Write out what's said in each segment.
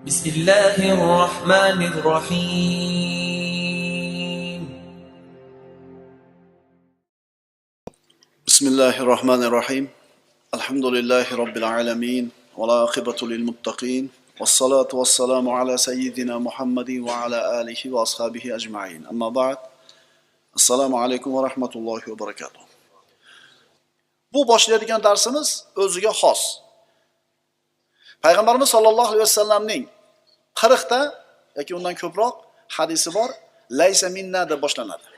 بسم الله الرحمن الرحيم. بسم الله الرحمن الرحيم. الحمد لله رب العالمين والعاقبة للمتقين والصلاة والسلام على سيدنا محمد وعلى آله وأصحابه أجمعين. أما بعد، السلام عليكم ورحمة الله وبركاته. Bu boshlaydigan darsimiz o'ziga xos. Payg'ambarimiz sollallohu alayhi vasallamning 40 ta yoki undan ko'proq hadisi bor, laysa minna deb boshlanadi.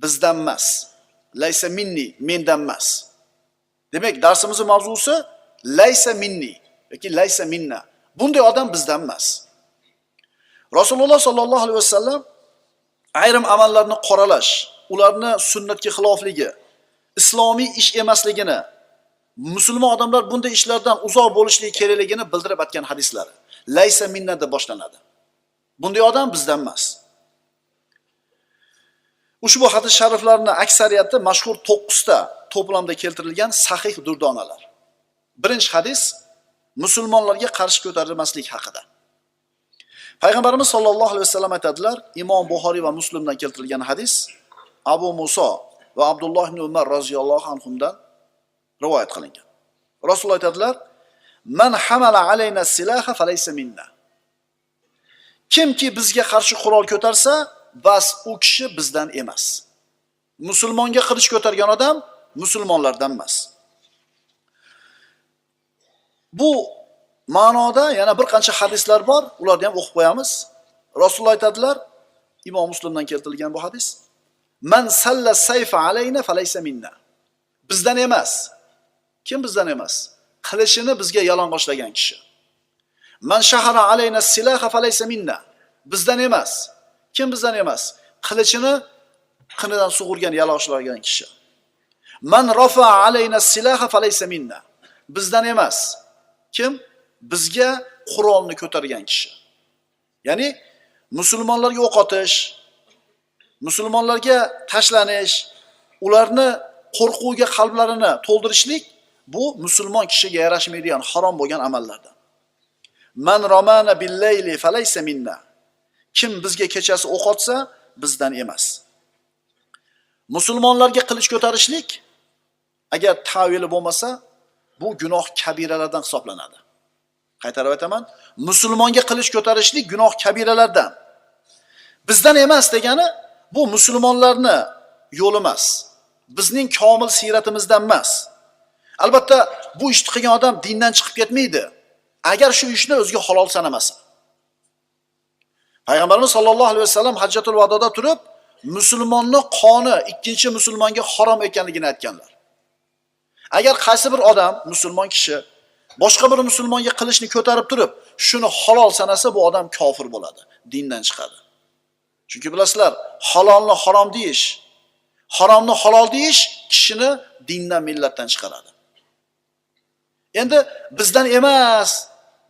Bizdan emas. Laysa minni, mendan emas. Demak, darsimizning mavzusi laysa minni yoki laysa minna. Bunday odam bizdan emas. Rasululloh sollallohu alayhi vasallam ayrim amallarni qoralash, ularni sunnatga xilofligi, islomiy ish emasligini, musulmon odamlar bunday ishlardan uzoq bo'lishligi kerakligini bildirib aytgan hadislari laysa minna deb boshlanadi. Bunday odam bizdan emas. Ushbu hadis shariflarning aksariyati mashhur 9 ta to'plamda keltirilgan sahih durdonalar. Birinchi hadis musulmonlarga qarshi ko'tarilmaslik haqida. Payg'ambarimiz sollallohu alayhi vasallam aytadilar, Imom Buxoriy va Muslimdan keltirilgan hadis Abu Muso va Abdulloh ibn Umar roziyallohu anhumdan rivoyat qilingan. Rasululloh aytadilar: "Man hamala alayna silaha falaysa minna." Kimki bizga qarshi qurol ko'tarsa, bas u kishi bizdan emas. Musulmonga qilich ko'targan odam musulmonlardan emas. Bu ma'noda yana bir qancha hadislar bor, ularni ham o'qib qo'yamiz. Rasululloh aytadilar, Imom Muslimdan keltirilgan bu hadis: "Man salla sayfa alayna falaysa minna." Bizdan emas. Kim bizdan emas? Qilichini bizga yalang'ochlagan kishi. Man shahara alayna silaha falaysa minna. Bizdan emas. Kim bizdan emas? Qilichini qinidan sug'urgan, yalang'ochlagan kishi. Man rafa alayna silaha falaysa minna. Bizdan emas. Kim? Bizga qurolni ko'targan kishi. Ya'ni musulmonlarga o'q otish, musulmonlarga tashlanish, ularni qo'rquvga qalblarini to'ldirishlik bu musulmon kishiga yarashmaydigan harom bo'lgan amallardan. Man ramana bil-layli falaysa minna. Kim bizga kechasi o'q otsa, bizdan emas. Musulmonlarga qilich ko'tarishlik agar ta'vili bo'lmasa, bu gunoh kabiralardan hisoblanadi. Qaytarib aytaman, musulmonga qilich ko'tarishlik gunoh kabiralardan. Bizdan emas degani bu musulmonlarni yo'li emas. Bizning komil siyratimizdan emas. Albatta bu ishni qilgan odam dindan chiqib ketmaydi, agar shu ishni o'ziga halol sanamasa. Payg'ambarimiz sollallohu alayhi vasallam Hajjatul Vadoda turib, musulmonni qoni ikkinchi musulmonga harom ekanligini aytganlar. Agar qaysi bir odam, musulmon kishi boshqa bir musulmonga qilichni ko'tarib turib, shuni halol sanasa, bu odam kofir bo'ladi, dindan chiqadi. Chunki bilasizlar, halolni harom deyish, haromni halol deyish kishini dindan, millatdan chiqaradi. Endi bizdan emas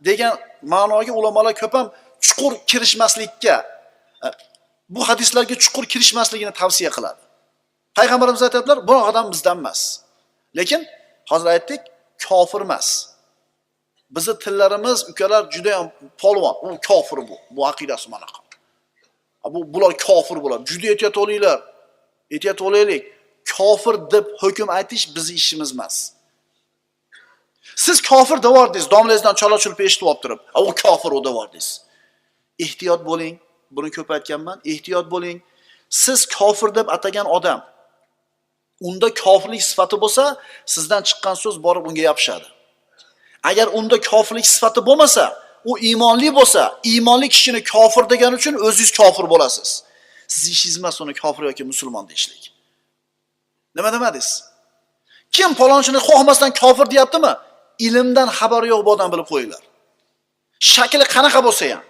degan ma'noga ulamolar ko'p ham chuqur kirishmaslikka, bu hadislarga chuqur kirishmasligini tavsiya qiladi. Payg'ambarimiz aytadilar, bu odam bizdan emas. Lekin hozir aytdik, kofir emas. Bizi tillarimiz, ukalar juda ham polvon, u kofir bu, bu aqidasi manaqa. Bu bular kofir bo'ladi. Juda ehtiyot bo'linglar. Ehtiyot bo'laylik. Kofir deb hukm aytish bizning ishimiz emas. Siz kofir devordingiz, domlangizdan chala-chulpa eshitib olib turib, u kofir u devordingiz. Ehtiyot bo'ling, buni ko'p aytganman, ehtiyot bo'ling. Siz kofir deb atagan odam, unda kofirlik sifati bo'lsa, sizdan chiqqan so'z borib unga yopishadi. Agar unda kofirlik sifati bo'lmasa, u iymonli bo'lsa, iymonli kishini kofir degani uchun o'zingiz kofir bo'lasiz. Siz ishingiz emas uni kofir yoki musulmon deyishlik. Nima demadingiz? Kim palonchini xohlamasdan kofir deyaptimi? Ilmdan xabari yo'q bu odam, bilib qo'yinglar. Shakli qanaqa bo'lsa ham,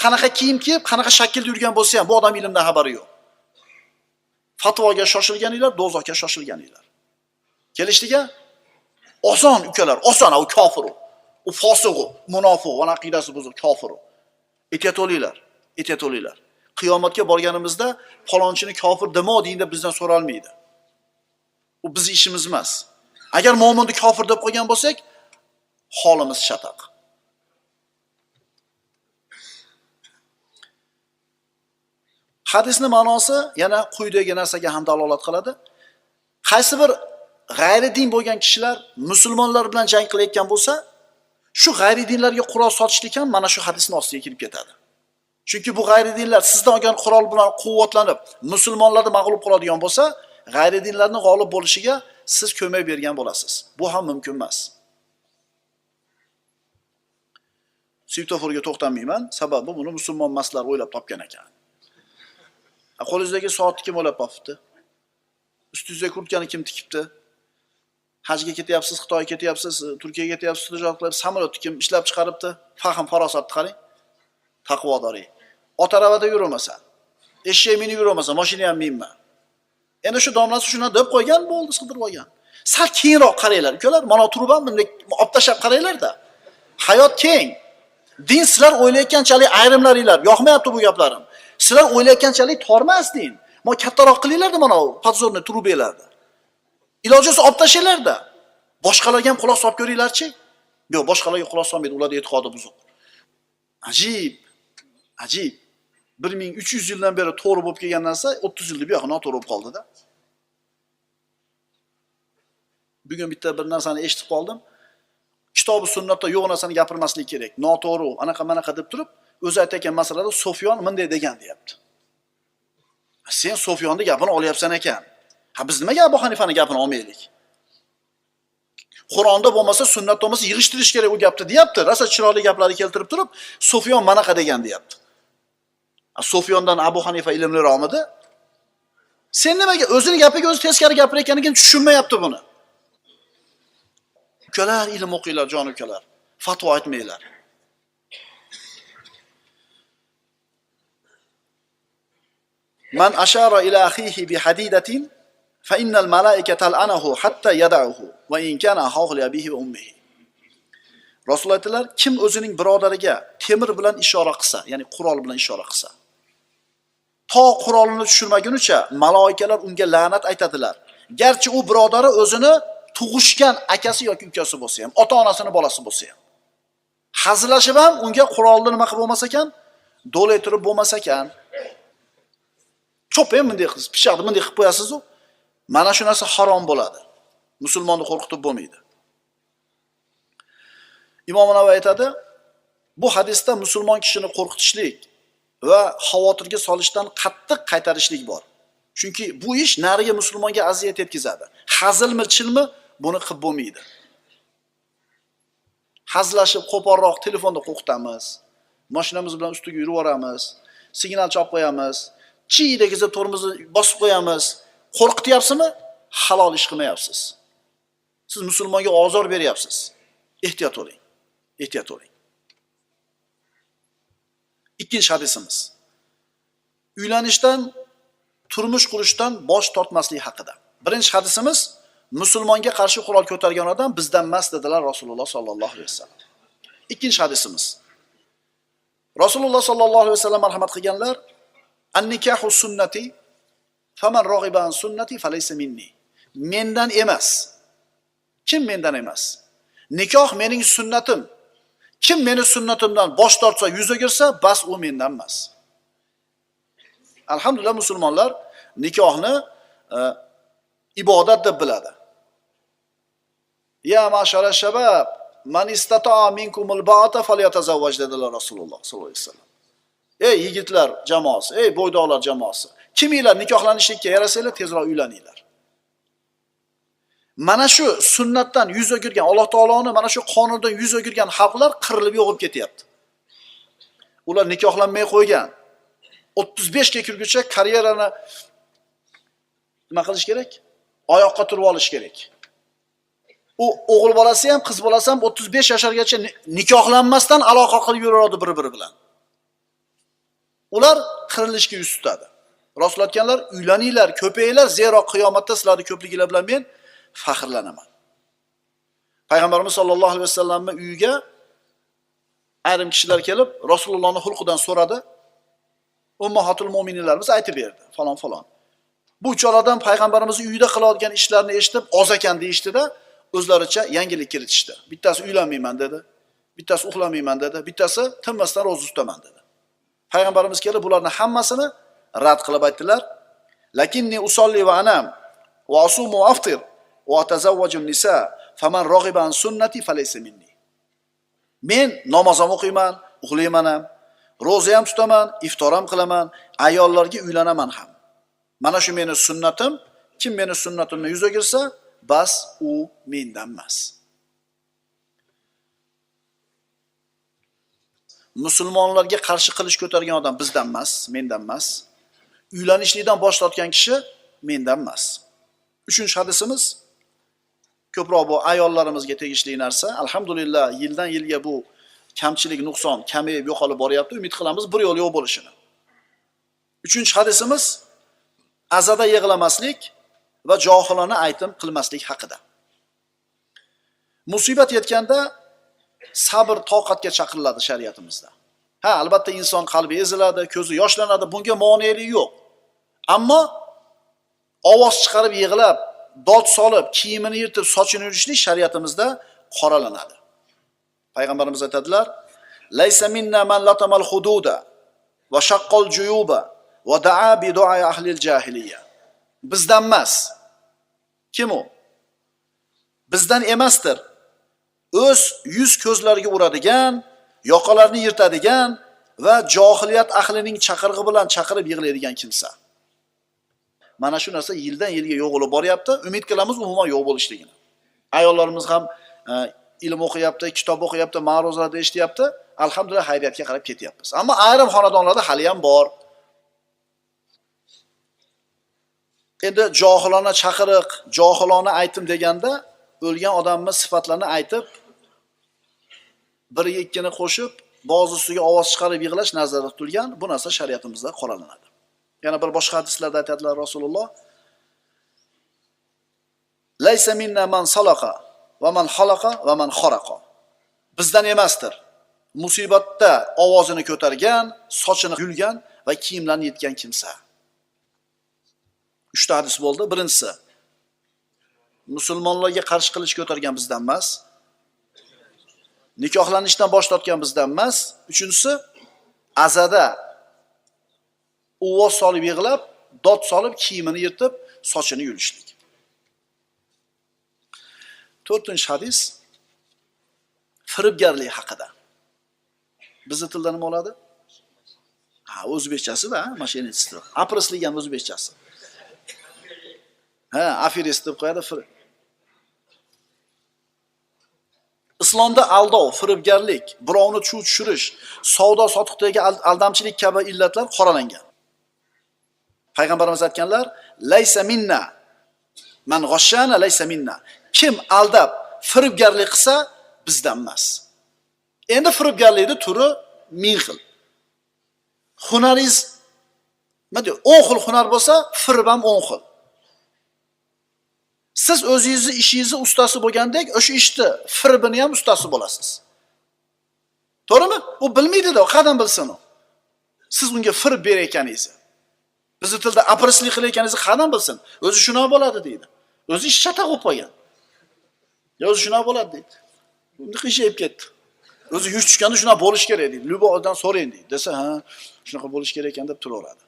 qanaqa kiyim kiyib, qanaqa shaklda yurgan bo'lsa ham, bu odam ilmdan xabari yo'q. Fatvoga shoshilganinglar, do'zaxga shoshilganinglar. Kelishdiga? Oson ukalar, oson, u kofir u. U fosiq u, munofiq, uni aqidasi buzuq, kofir u. Ehtiyot bo'linglar, ehtiyot bo'linglar. Qiyomatga borganimizda palonchini kofir demoding deb bizdan so'ralmaydi. U bizning ishimiz emas. Agar mo'minni kofir deb qo'ygan bo'lsak, holimiz shataq. Hadisning ma'nosi yana quyidagi narsaga ham dalolat qiladi. Qaysi bir g'ayri din bo'lgan kishilar musulmonlar bilan jang qilayotgan bo'lsa, shu g'ayri dinlarga qurol sotishlik ham mana shu hadisning ostiga kirib ketadi. Chunki bu g'ayri dinlar sizdan olgan qurol bilan quvvatlanib, musulmonlarni mag'lub qiladigan bo'lsa, g'ayri dinlarning g'olib bo'lishiga siz ko'mak bergan bo'lasiz. Bu ham mumkin emas. Svetoforga to'xtamayman, sababi buni musulmon emaslar o'ylab topgan ekan. Qo'lingizdagi soatni kim o'ylab topibdi? Ustingizga kurtkani kim tikibdi? Hajga ketyapsiz, Xitoyga ketyapsiz, Turkiyaga ketyapsiz, tijorat qilib, samolyotni kim ishlab chiqaribdi? Fahm farosatni qarang. Taqvodorlik. Ot aravada yurmasan, eshak minib yurmasan, mashina ham minma. Endi shu domlasi shundan deb qo'ygan, bo'ldi, sig'dirib olgan. Sal keyinroq qaranglar, ukalar, mana turib ham bunday olib tashlab qaranglar-da. Hayot keng. Din sizlar o'ylayotganchalik ayrimlaringlar, yoqmayapti bu gaplarim. Sizlar o'ylayotganchalik tormas din. Mo kattaroq qilinglar-da mana podzorni trubelarni. Ilojisi olib tashlanglar-da. Boshqalarga ham quloq solib ko'ringlarchi. Yo'q, boshqalarga quloq solmaydi, ularning e'tiqodi buzuq. Ajib. Ajib. 1300 yildan beri to'g'ri bo'lib kelgan narsa 30 yilda bu yoqqa noto'g'ri bo'lib qoldi-da. Bugun bitta bir narsani eshitib qoldim. Kitobi sunnatda yo'q narsani gapirmaslik kerak. Noto'g'ri, anaqa manaqa deb turib, o'zi aytgan masalada Sufyon bunday degan deyapti. Sen Sufyonning gapini olyapsan ekan. Ha, biz nimaga Abu Hanifani gapini olmaylik? Qur'onda bo'lmasa, sunnatda bo'lmasa yig'ishtirish kerak u gapni deyapti. Rosa chiroyli gaplarni keltirib turib, Sufyon manaqa degan deyapti. Sufyondan Abu Hanifa ilmliroqmidi? Sen nimaga o'zini gapiga o'zi teskari gapirayotganligini tushunmayapti buni. Ukalar, ilm o'qinglar, jon ukalar. Fatvo aytmanglar. Man ashara ila akhihi bi hadidatin fa innal malaika tal'anahu hatta yad'uhu va in kana akhuhu li abihi va ummihi. Rasululloh aytdilar, kim o'zining birodariga temir bilan ishora qilsa, ya'ni qurol bilan ishora qilsa, to qurolini tushirmagunicha maloikalar unga la'nat aytadilar. Garchi u birodari o'zini tug'ishgan akasi yoki ukasi bo'lsa ham, ota-onasini bolasi bo'lsa ham. Hazillashib ham unga qurolni nima qilib bo'lmas ekan? Do'lay turib bo'lmas ekan. Cho'p ham bunday qilsiz, pichoqni bunday qilib qo'yasiz-u, mana shu narsa harom bo'ladi. Musulmonni qo'rqitib bo'lmaydi. Imom Navoiy aytadi, bu hadisda musulmon kishini qo'rqitishlik va xavotirga solishdan qattiq qaytarishlik bor. Chunki bu ish nariga musulmonga aziyat yetkazadi. Hazilmi, chilmi buni qilib bo'lmaydi. Hazillashib qo'porroq telefonda qo'rqitamiz, mashinamiz bilan ustiga yurib yuboramiz, signal chop qo'yamiz, chi degizib tormozni bosib qo'yamiz. Qo'rqityapsizmi? Halol ish qilmayapsiz. Siz musulmonga ozor beryapsiz. Ehtiyot bo'ling. Ehtiyot bo'ling. Ikkinchi hadisimiz. Uylanishdan, turmush qurishdan bosh tortmaslik haqida. Birinchi hadisimiz musulmonga qarshi qurol ko'targan odam bizdan emas dedilar Rasululloh sollallohu alayhi vasallam. Ikkinchi hadisimiz. Rasululloh sollallohu alayhi vasallam marhamat qilganlar: "An-nikahu sunnati, faman rag'iba an sunnati falaysa minni." Mendan emas. Kim mendan emas? Nikoh mening sunnatim. Kim meni sunnatimdan bosh tortsa, yuz o'girsa, bas u mendan emas. Alhamdulillah musulmonlar nikohni ibodat deb biladi. Ya ma'shara shabab, man istata'a minkumul ba'ata falyatazavvaj dedilar Rasululloh sollallohu alayhi vasallam. Ey yigitlar jamoasi, ey bo'ydoqlar jamoasi, kiminglar nikohlanishlikka yarasanglar, tezroq uylaninglar. Mana shu sunnatdan yuz o'girgan, Alloh taoloning mana shu qonunidan yuz o'girgan xalqlar qirilib yo'qolib ketyapti. Ular nikohlanmay qo'ygan. 35 ga kirguncha karyerani nima qilish kerak? Oyoqqa turib olish kerak. U o'g'il bolasi ham, qiz bolasi ham 35 yashargacha nikohlanmasdan aloqa qilib yuraveradi bir-biri bilan. Ular qirilishga yuz tutadi. Rasul aytganlar, uylaninglar, ko'payinglar, zero qiyomatda sizlarning ko'pliginglar bilan men faxrlanaman. Payg'ambarimiz sollallohu alayhi vasallamning uyiga ayrim kishilar kelib, Rasulullohning xulqidan so'radi. Ummahatul mo'minlarimiz aytib berdi, falon falon. Bu uchaladan payg'ambarimizning uyida qiladigan ishlarni eshitib, oz ekan deyishdida, o'zlaricha yangilik kiritishdi. Bittasi uylanmayman dedi, bittasi uxlamayman dedi, bittasi tinmasdan ro'za tutaman dedi. Payg'ambarimiz kelib bularning hammasini Rad qilib aytdilar: "Lakinni usolli va anam va asumu va aftir va atazawwaju nisa faman raghiba an sunnati falaysa minni." Men namoz ham o'qiyman, uxlayman ham, ro'za ham tutaman, iftor ham qilaman, ayollarga uylanaman ham. Mana shu meni sunnatim, kim meni sunnatimni yuz o'girsa, bas u mendan emas. Musulmonlarga qarshi qilish ko'targan odam bizdan emas, mendan emas. Uylanishlikdan bosh tortgan kishi mendan emas. Uchinchi hadisimiz ko'proq bu ayollarimizga tegishli narsa. Alhamdulillah, yildan yilga bu kamchilik, nuqson kamayib yo'qolib boryapti. Umid qilamiz bir yo'l yo'q bo'lishini. Uchinchi hadisimiz azada yig'lamaslik va johilona aytim qilmaslik haqida. Musibat yetganda sabr toqatga chaqiriladi shariatimizda. Ha, albatta inson qalbi eziladi, ko'zi yoshlanadi, bunga monelik yo'q. Ammo ovoz chiqarib yig'lab, dod solib, kiyimini yirtib, sochini yurishlik shariatimizda qoralanadi. Payg'ambarimiz aytadilar: "Laysa minna man latamal hududa va shaqqal juyuba va da'a bi du'a ahlil jahiliya." Bizdan emas. Kim u? Bizdan emasdir. O'z yuz ko'zlariga uradigan, yoqalarini yirtadigan va johiliyat ahlining chaqirig'i bilan chaqirib yig'laydigan kimsa. Mana shu narsa yildan yilga yo'q bo'lib boryapti. Umid qilamiz umuman yo'q bo'lishligini. Ayollarimiz ham ilm o'qiyapti, kitob o'qiyapti, ma'ruzalarda eshityapti. Alhamdulillah, xayriyatga qarab ketyapmiz. Ammo ayrim xonadonlarda hali ham bor. Endi johilona chaqiriq, johilona aytim deganda o'lgan odamning sifatlarini aytib, biriga ikkini qo'shib, ba'zi ustiga ovoz chiqarib yig'lash nazarda tutilgan. Bu narsa shariatimizda qoralanadi. Yana bir boshqa hadislarda aytadilar Rasululloh: "Laysa minna man salaqa va man xalaqa va man xaraqa." Bizdan emasdir musibatda ovozini ko'targan, sochini yulgan va kiyimlarini yetgan kimsa. Uchta hadis bo'ldi. Birinchisi, musulmonlarga qarshi qilish ko'targan bizdan emas. Nikohlanishdan bosh tortgan bizdan emas. Uchinchisi, azada ovoz solib yig'lab, dod solib, kiyimini yirtib, sochini yulishlik. To'rtinchi hadis firibgarlik haqida. Bizni tilda nima bo'ladi? Ha, o'zbekchasi-da, mashinachilik. Apreslik ham o'zbekchasi. Ha, aferist deb qo'yadi. Islomda aldov, firibgarlik, birovni chuv tushirish, savdo sotiqdagi aldamchilik kabi illatlar qoralangan. Payg'ambarimiz aytganlar: "Laysa minna man g'ashshana laysa minna." Kim aldab, firibgarlik qilsa, bizdan emas. Endi firibgarlikning turi ming xil. Hunaringiz nima deydi? 10 xil hunar bo'lsa, firib ham 10 xil. Siz o'zingizni ishingizni ustasi bo'lgandek, o'sha ishni firibini ham ustasi bo'lasiz. To'g'rimi? U bilmaydi-da, qandan bilsin u? Siz unga firib berayotganingizni, bizni tilda apreslik qilayotganingizni qandan bilsin? O'zi shunaqa bo'ladi deydi. O'zi ish chataq bo'lib qolgan. O'zi shunaqa bo'ladi deydi. Unda qiyshayib ketdi. O'zi yuz tushganda shunaqa bo'lish kerak deydi. Lubo odam so'rang deydi. Desa, ha, shunaqa bo'lish kerak ekan deb turaveradi.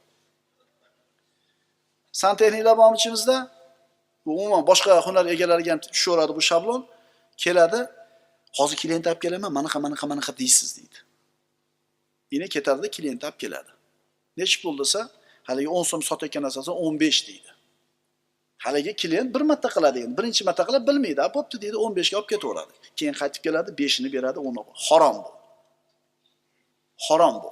Santexniklar bormi ichimizda? Bu umuman boshqa hunar egalariga ham tushaveradi bu shablon. Keladi, hozir klient olib kelaman, manaqa manaqa manaqa deysiz deydi. Yine ketadi, klient olib keladi. Necha pul desa, haligi 10 so'm sotayotgan narsasi 15 deydi. Haligi klient bir marta qiladi endi, birinchi marta qilib bilmaydi, "A, bo'pti" deydi, 15 ga olib ketaveradi. Keyin qaytib keladi, 5ini beradi, 10 harom bu. Harom bu.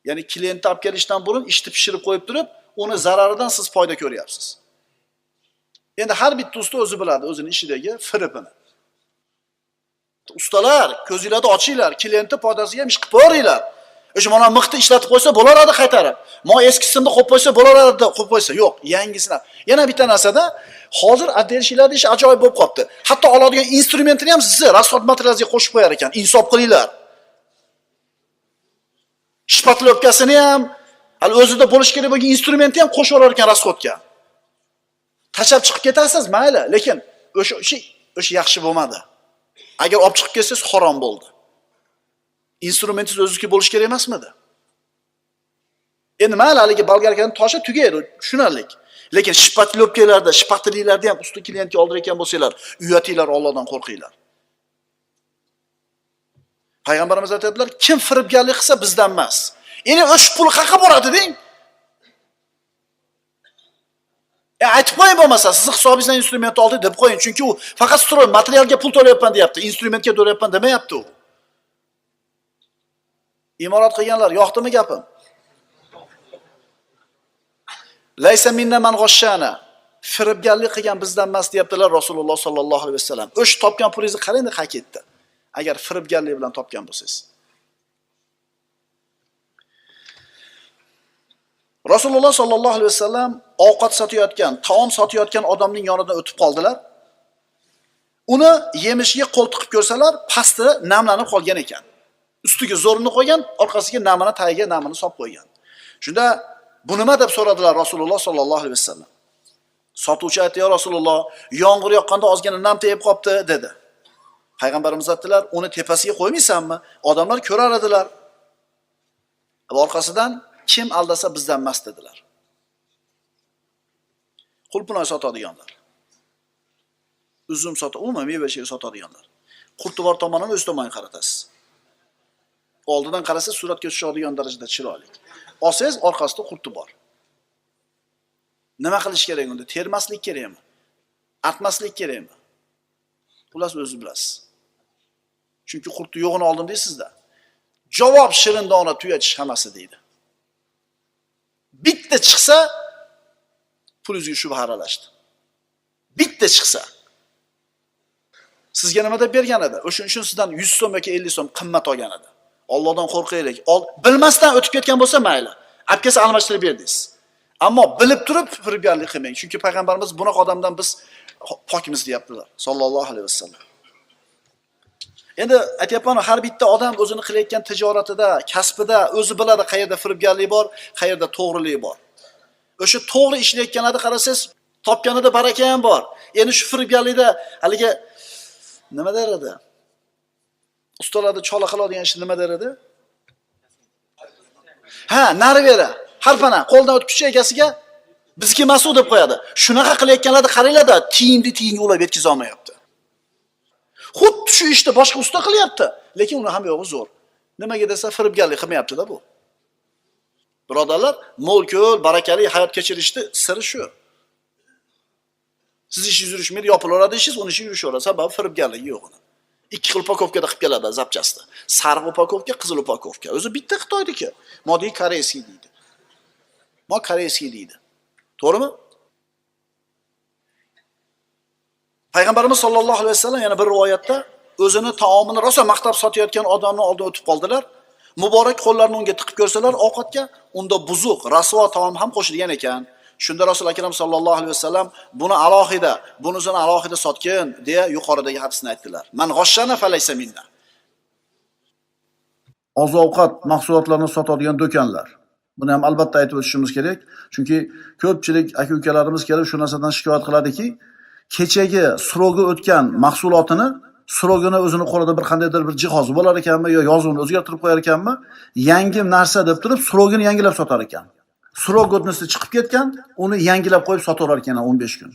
Ya'ni klientni olib kelishdan burun ishni pishirib qo'yib turib, uni zararidan siz foyda ko'ryapsiz. Endi har bitta usta o'zi biladi o'zini ishidagi firibini. Ustalar, ko'zinglarni ochinglar, klientni foydasiga ham ish qilib boringlar. O'sha mana mixni ishlatib qo'ysa bo'laradi qaytarib. Mo eskisini qo'yib qo'ysa bo'laradi, qo'yib qo'ysa yo'q, yangisini. Yana bitta narsada hozir отделщикlarning ishi ajoyib bo'lib qolibdi. Hatto oladigan instrumentini ham sizni rasxod materialingizga qo'shib qo'yar ekan. Insof qilinglar. Shpatlovkasini ham, hali o'zida bo'lish kerak bo'lgan instrumentni ham qo'shib olar ekan rasxodga. Tashlab chiqib ketasiz, mayli, lekin o'sha yaxshi bo'lmadi. Agar olib chiqib ketsangiz harom bo'ldi. Instrumentingiz o'ziniki bo'lish kerak emasmidi? Endi mayli, haligi bolgarkaning toshi tugaydi, tushunarlik. Lekin shpatlyopkalarda, shpatlilarda ham usti klientga oldirayotgan bo'lsanglar, uyatinglar, Allohdan qo'rqinglar. Payg'ambarimiz aytadilar, kim firibgarlik qilsa bizdan emas. Endi o'sha pul qayerga boradi deng? Aytib qo'ying bo'lmasa, sizni hisobingizdan instrument oldi deb qo'ying, chunki u faqat stroy materialga pul to'layapman deyapti, instrumentga to'layapman demayapti u. Imorat qilganlar, yoqdimi gapim? Laysa minna man g'ashshana. Firibgarlik qilgan bizdan emas deyaptilar Rasululloh sallallohu alayhi vasallam. O'sha topgan pulingizni qarang, qayerga ketdi? Agar firibgarlik bilan topgan bo'lsangiz. Rasululloh sallallohu alayhi vasallam ovqat sotayotgan, taom sotayotgan odamning yonidan o'tib qoldilar. Uni yemishiga qo'l tiqib ko'rsalar, pasti namlanib qolgan ekan. Ustiga zo'rini qo'ygan, orqasiga namini, tagiga namini solib qo'ygan. Shunda bu nima deb so'radilar Rasululloh sallallohu alayhi vasallam. Sotuvchi aytdi: "Ya Rasululloh, yomg'ir yoqqanda ozgina nam tegib qopti" dedi. Payg'ambarimiz aytdilar: "Uni tepasiga qo'ymaysanmi? Odamlar ko'rar edilar." Va orqasidan kim aldasa bizdan emas dedilar. Qulpinoy sotadiganlar, uzum sotadi, umuman meva-cheva sotadiganlar. Qurti bor tomonini o'z tomoniga qaratasiz. Oldidan qarasa suratga tushadigan darajada chiroyli. Olsangiz orqasida qurti bor. Nima qilish kerak unda? Termaslik kerakmi? Artmaslik kerakmi? Xullas o'zingiz bilasiz. Chunki qurti yo'g'ini oldim deysizda. Javob shirin dona tuya tish hammasi deydi. Bitta chiqsa pulingizga shubha aralashdi. Bitta chiqsa sizga nima deb bergan edi? O'shuning uchun sizdan 100 so'm yoki 50 so'm qimmat olgan edi. Allohdan qo'rqaylik. Bilmasdan o'tib ketgan bo'lsa mayli. Olib kelsa almashtirib berdingiz. Ammo bilib turib firibgarlik qilmang. Chunki payg'ambarimiz bunaqa odamdan biz pokmiz deyaptilar sallallohu alayhi vasallam. Endi aytyapman, har bitta odam o'zini qilayotgan tijoratida, kasbida o'zi biladi qayerda firibgarlik bor, qayerda to'g'rilik bor. O'sha to'g'ri ishlayotganlarni qarasangiz, topganida baraka ham bor. Endi shu firibgarlikda haligi nima der edi? Ustalarda chola qiladigan ishni nima der edi? Ha, nari beri, harpana qo'ldan o'tkichi egasiga bizniki emas u deb qo'yadi. Shunaqa qilayotganlarni qaranglar-da, tiyinni tiyinga ulab yetkaza olmayapti. Xuddi shu ishni boshqa usta qilyapti, lekin uni ham yo'g'i zo'r. Nimaga desa firibgarlik qilmayapti-da bu. Birodarlar, mo'l-ko'l, barakali hayot kechirishni siri shu. Siz ishingiz yurishmaydi, yopilaveradi ishingiz, uni ishi yurishaveradi. Sababi firibgarligi yo'q uni. Ikki xil upakovkada qilib keladi zapchastni. Sariq upakovka, qizil upakovka. O'zi bitta Xitoyniki. Modiy koreyskiy deydi. Mo koreyskiy deydi. To'g'rimi? Payg'ambarimiz sollallohu alayhi vasallam yana bir rivoyatda o'zini taomini rosa maqtab sotayotgan odamni oldidan o'tib qoldilar. Muborak qo'llarini unga tiqib ko'rsalar ovqatga, unda buzuq, rasvo taom ham qo'shilgan ekan. Shunda Rasul akram sollallohu alayhi vasallam buni alohida, bunisini alohida sotgin deya yuqoridagi hadisni aytdilar. Man g'ashshana falaysa minna. Oziq-ovqat mahsulotlarini sotadigan do'konlar. Buni ham albatta aytib o'tishimiz kerak, chunki ko'pchilik aka-ukalarimiz kelib shu narsadan shikoyat qiladiki, kechagi srogi o'tgan mahsulotini, srogini o'zini qo'lida bir qandaydir bir jihozi bo'lar ekanmi yo yozuvini o'zgartirib qo'yar ekanmi, yangi narsa deb turib srogini yangilab sotar ekan. Srok godnosti chiqib ketgan, uni yangilab qo'yib sotaverar ekan 15 kun.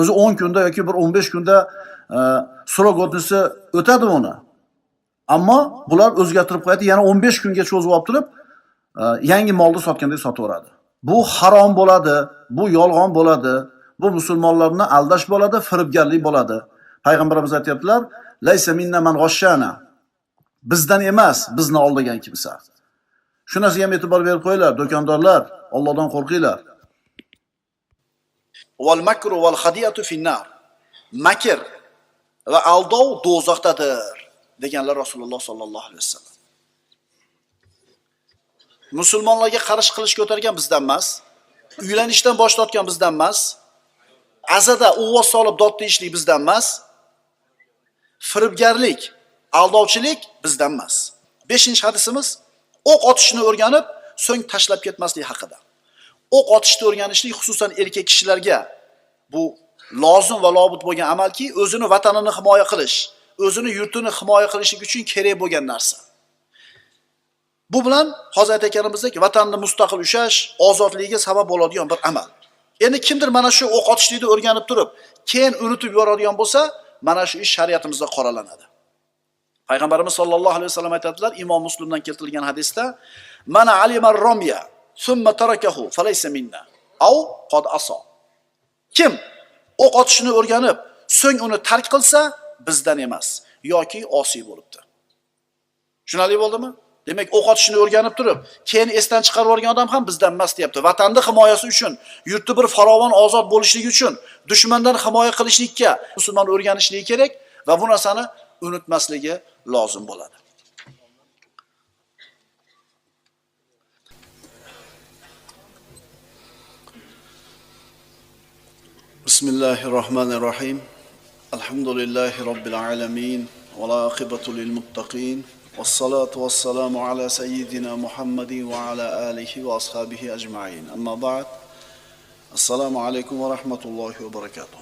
O'zi 10 kunda yoki bir 15 kunda srok godnosti o'tadi uni. Ammo bular o'zgartirib qo'yadi, yana 15 kunga cho'zib olib turib, yangi molni sotgandek sotaveradi. Bu harom bo'ladi, bu yolg'on bo'ladi, bu musulmonlarni aldash bo'ladi, firibgarlik bo'ladi. Payg'ambarimiz aytayaptilar: "Laysa minna man g'ashshana." Bizdan emas, bizni aldagan kimsa. Shu narsaga ham e'tibor berib qo'yinglar, do'kondorlar, Allohdan qo'rqinglar. Wal makru wal khadiyatu finnar. Makr va aldov do'zaxdadir deganlar Rasululloh sallallohu alayhi vasallam. Musulmonlarga qarshi qilish ko'targan bizdan emas, uylanishdan bosh tortgan bizdan emas, azada uvvos solib dod deyishlik bizdan emas, firibgarlik, aldovchilik bizdan emas. 5-hadisimiz o'q otishni o'rganib, so'ng tashlab ketmaslik haqida. O'q otishni o'rganishlik xususan erkak kishilarga bu lozim va lobud bo'lgan amalki, o'zini vatanini himoya qilish, o'zini yurtini himoya qilishlik uchun kerak bo'lgan narsa. Bu bilan hozir aytganimizdek vatanni mustaqil ushlash, ozodligiga sabab bo'ladigan bir amal. Endi kimdir mana shu o'q otishlikni o'rganib turib, keyin unutib yuboradigan bo'lsa, mana shu ish shariatimizda qoralanadi. Payg'ambarimiz sollallohu alayhi vasallam aytadilar, Imom Muslimdan keltirilgan hadisda, "Man alima ar-ramya thumma tarakahu falaysa minna." Aw qad asa. Kim o'q otishni o'rganib, so'ng uni tark qilsa, bizdan emas yoki osiy bo'libdi. Tushunarli bo'ldimi? Demak, o'q otishni o'rganib turib, keyin esdan chiqarib yuborgan odam ham bizdan emas deyapti. Vatanni himoyasi uchun, yurtni bir farovon ozod bo'lishligi uchun, dushmandan himoya qilishlikka musulmon o'rganishligi kerak va bu narsani unutmasligi lozim bo'ladi. Bismillahirrohmanirrohim. Alhamdulillahi robbil alamin va la aqibatu lil muttaqin. والصلاة والسلام على سيدنا محمد وعلى آله وأصحابه أجمعين. أما بعد، السلام عليكم ورحمة الله وبركاته.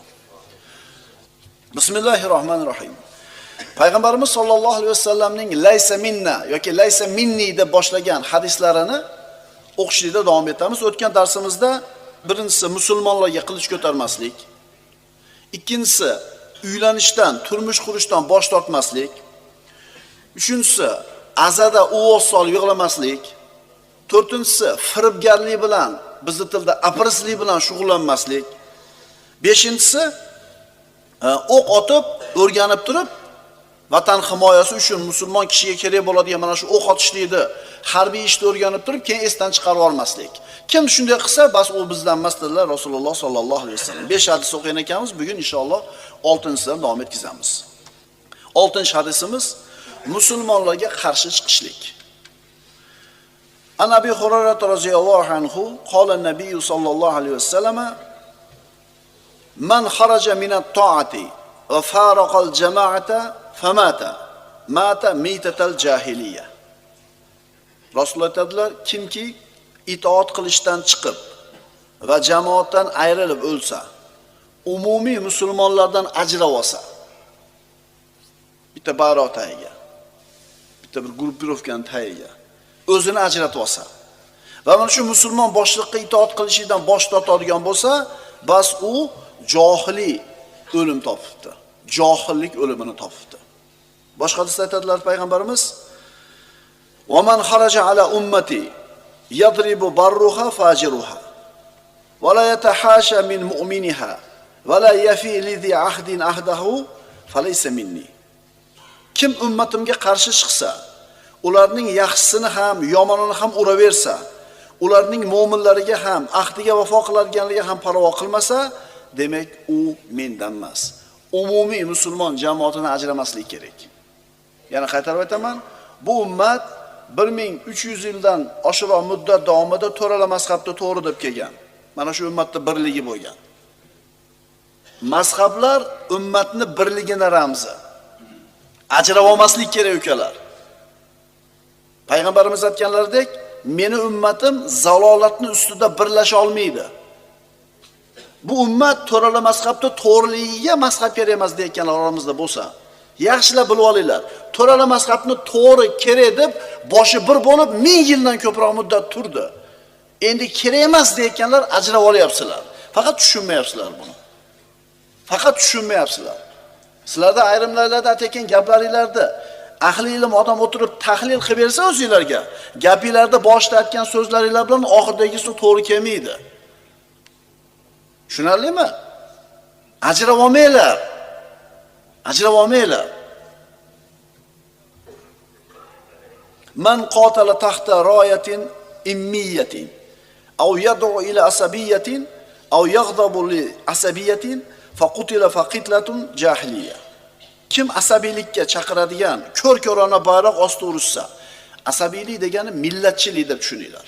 بسم الله الرحمن الرحيم. Payg'ambarimiz sollallohu alayhi vasallamning laysa minna yoki laysa minni deb boshlagan hadislarini o'qishda davom etamiz. O'tgan darsimizda birinchisi musulmonlarga qilich ko'tarmaslik, ikkinchisi uylanishdan, turmush qurishdan bosh tortmaslik, uchinchisi azada uvoz solib yig'lamaslik, to'rtinchisi firibgarlik bilan, bizni tilda aprislik bilan shug'ullanmaslik, beshinchisi o'q otib o'rganib turib vatan himoyasi uchun musulmon kishiga kerak bo'ladigan mana shu o'q otishlikni, harbiy ishni o'rganib turib keyin esdan chiqarib olmaslik. Kim shunday qilsa, bas u bizdan emas dedilar Rasululloh sollallohu alayhi vasallam. 5 hadis o'qigan ekanmiz, bugun inshaalloh 6-sidan davom etkazamiz. 6-hadisimiz musulmonlarga qarshi chiqishlik. An Abi Hurayra roziyallohu anhu qala an-nabiy sollallohu alayhi vasallam man kharaja min at-ta'ati va faraqa al-jama'ata famata mata mitatal jahiliya. Rasululloh aytadilar, kimki itoat qilishdan chiqib va jamoatdan ayrilib o'lsa, umumiy musulmonlardan ajrab olsa, bitta bayroq tagiga, bitta bir gruppirovkani tagiga o'zini ajratib olsa va mana shu musulmon boshliqqa itoat qilishidan bosh tortadigan bo'lsa, bas u johiliy o'lim topibdi. Johillik o'limini topibdi. Boshqa hadisda aytadilar payg'ambarimiz: "Va man kharaja ala ummati yadribu barruha fajiruha va la yatahasha min mu'miniha va la yafi li ahdin ahdahu falaysa minni." Kim ummatimga qarshi chiqsa, ularning yaxshisini ham, yomonini ham uraversa, ularning mo'minlariga ham, ahdiga vafo qiladiganligiga ham parvo qilmasa, demak u mendan emas. Umumiy musulmon jamoatini ajramaslik kerak. Yana qaytarib aytaman, bu ummat 1300 yildan oshiroq muddat davomida to'rala mazhabda to'g'ri deb kelgan. Mana shu ummatda birligi bo'lgan. Mazhablar ummatni birligini ramzi. Ajrab olmaslik kerak ukalar. Payg'ambarimiz aytganlaridek, meni ummatim zalolatni ustida birlasha olmaydi. Bu ummat to'rala mazhabda to'g'riligiga mazhab kerak emas deyotganlar oramizda bo'lsa, yaxshilab bilib olinglar. To'rala mazhabni to'g'ri kerak deb boshi bir bo'lib 1000 yildan ko'proq muddat turdi. Endi kerak emas deyotganlar ajrab olyapsizlar. Faqat tushunmayapsizlar buni. Faqat tushunmayapsizlar. Sizlarda ayrimlarlarda aytgan gaplaringlarda ahli ilm odam o'tirib tahlil qilib bersa o'zingizlarga, gapinglarda boshda aytgan so'zlaringlar bilan oxirdagisi to'g'ri kelmaydi. Tushunarlimi? Ajrab olmanglar. Ajrab olmanglar. Man qatala tahta royatin immiyatin aw yad'u ila asabiyatin aw yaghdabu li asabiyatin faqutila faqitlatun jahiliya. Kim asabiylikka chaqiradigan ko'r-ko'rona bayroq ostida urushsa, asabiylik degani millatchilik deb tushuninglar.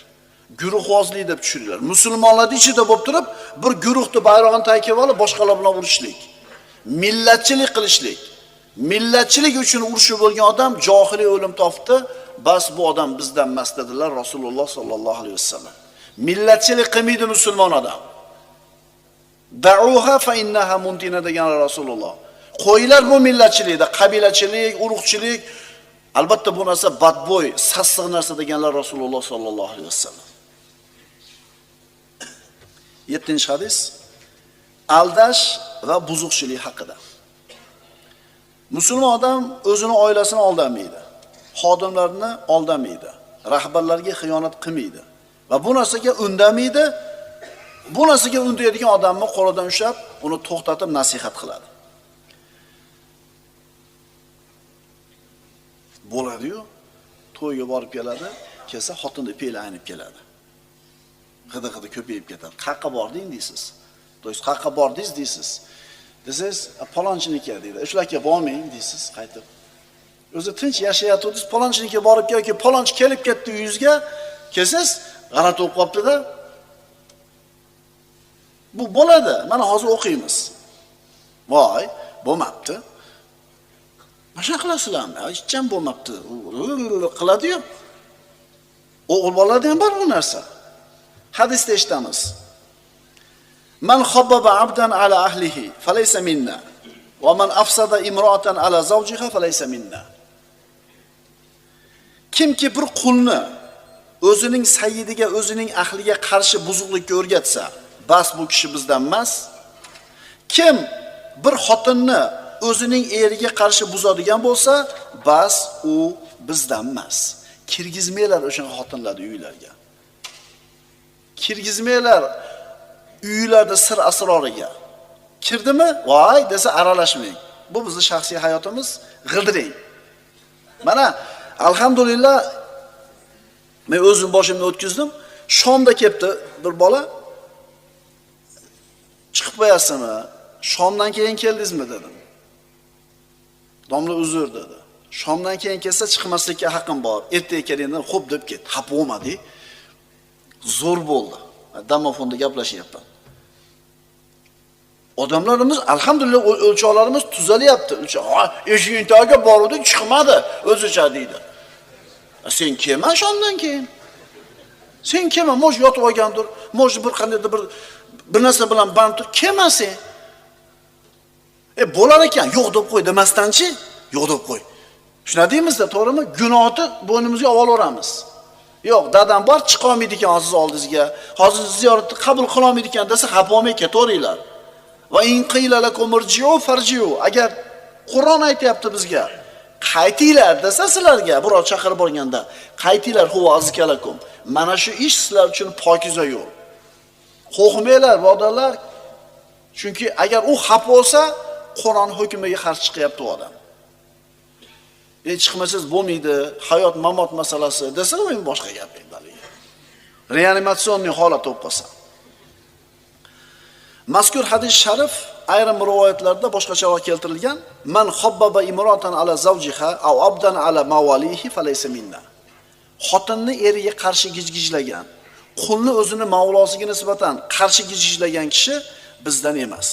Guruhvozlik deb tushuninglar. Musulmonlar ichida bo'lib turib, bir guruhni bayrog'ini taykib olib boshqalar bilan urushlik, millatchilik qilishlik. Millatchilik uchun urushib bo'lgan odam johiliy o'lim topdi, bas bu odam bizdan emas dedilar Rasululloh sollallohu alayhi vasallam. Millatchilik qilmaydi musulmon odam. Da'uha fa innaha muntina degan Rasululloh. Qo'ylar bu millatchilikda, qabilachilik, urug'chilik, Albatta bu narsa badbo'y, sassiq narsa deganlar Rasululloh sallallohu alayhi vasallam. 7-hadis aldash va buzuqchilik haqida. Musulmon odam o'zini oilasini aldamaydi, xodimlarini aldamaydi, rahbarlarga xiyonat qilmaydi va bu narsaga undamaydi. Bu narsaga undaydigan odamni qo'lidan ushlab, uni to'xtatib nasihat qiladi. Bo'ladi-yu, to'yga borib keladi, kelsa xotinni fe'li aynib keladi. G'idi-g'idi ko'payib ketadi. Qayerqa bording deysiz. To'ysiz qayerqa bordingiz deysiz. Desangiz, "Palonchiniki" deydi. "Shularga bormang" deysiz qaytib. O'zi tinch yashayotgandingiz, palonchinikiga borib yoki palonchi kelib ketdi uyingizga, kelsangiz, g'alati bo'lib qolibdi-da. Bu bo'ladi. Mana hozir o'qiymiz. Voy, bo'lmabdi. Mana qilasizlarmi? Hech ham bo'lmabdi. Qiladi-yu. O'g'il bolalarda ham bor bu narsa. Hadisda eshitamiz. Man khabbaba abdan ala ahlihi falaysa minna va man afsada imra'atan ala zawjiha falaysa minna. Kimki bir qulni o'zining sayyidiga, o'zining ahliga qarshi buzuqlikka o'rgatsa, bas bu kishi bizdan emas. Kim bir xotinni o'zining eriga qarshi buzadigan bo'lsa, bas u bizdan emas. Kirgizmanglar o'sha xotinlarni uylarga. Kirgizmanglar uylarda sir asroriga. Kirdimi? Voy desa aralashmang. Bu bizning shaxsiy hayotimiz, g'ildiring. Mana alhamdulillah men o'zim boshimni o'tkazdim. Shomda kelibdi bir bola. Chiqib qo'yasizmi? Shomdan keyin keldingizmi dedim. Domla uzr dedi. Shomdan keyin kelsa chiqmaslikka haqqim bor. Ertaga keling dedim, xo'p deb ketdi. Xafa bo'lmadi. Zo'r bo'ldi. Domofonda gaplashyapman. Odamlarimiz alhamdulillah o'lchovlarimiz tuzalyapti. Eshiging tagiga boruvdi, chiqmadi, o'zicha deydi. Sen kelma shomdan keyin. Sen kelma, moj yotib olgandir, moj bir qandaydir bir narsa bilan band tur, kelma sen. Bo'lar ekan, yo'q deb qo'y demasdanchi, yo'q deb qo'y. Shuna deymizda, to'g'rimi? Gunohni bo'ynimizga olaveramiz. Yo'q, dadam bor, chiqa olmaydi ekan hozir oldingizga. Hozir ziyoratni qabul qila olmaydi ekan desa, xafa bo'lmay ketaveringlar. Va in qila lakum irji'u farji'u. Agar Qur'on aytayapti bizga, qaytinglar desa sizlarga, birov chaqirib borganda, qaytinglar huva azkalakum. Mana shu ish sizlar uchun pokiza yo'l. Qo'rqmanglar, birodarlar. Chunki agar u xafa bo'lsa, Qur'on hukmiga qarshi chiqyapti u odam. Chiqmasangiz bo'lmaydi, hayot mamot masalasi desa, u endi boshqa gap endi haligi. Reanimatsionniy holat bo'lib qolsa. Mazkur hadis sharif ayrim rivoyatlarda boshqacharoq keltirilgan. Man khabbaba imratan ala zawjiha aw abdan ala mawalihi falaysa minna. Xotinni eriga qarshi gijgijlagan, qulni o'zini mavlosiga nisbatan qarshi gijgijlagan kishi bizdan emas.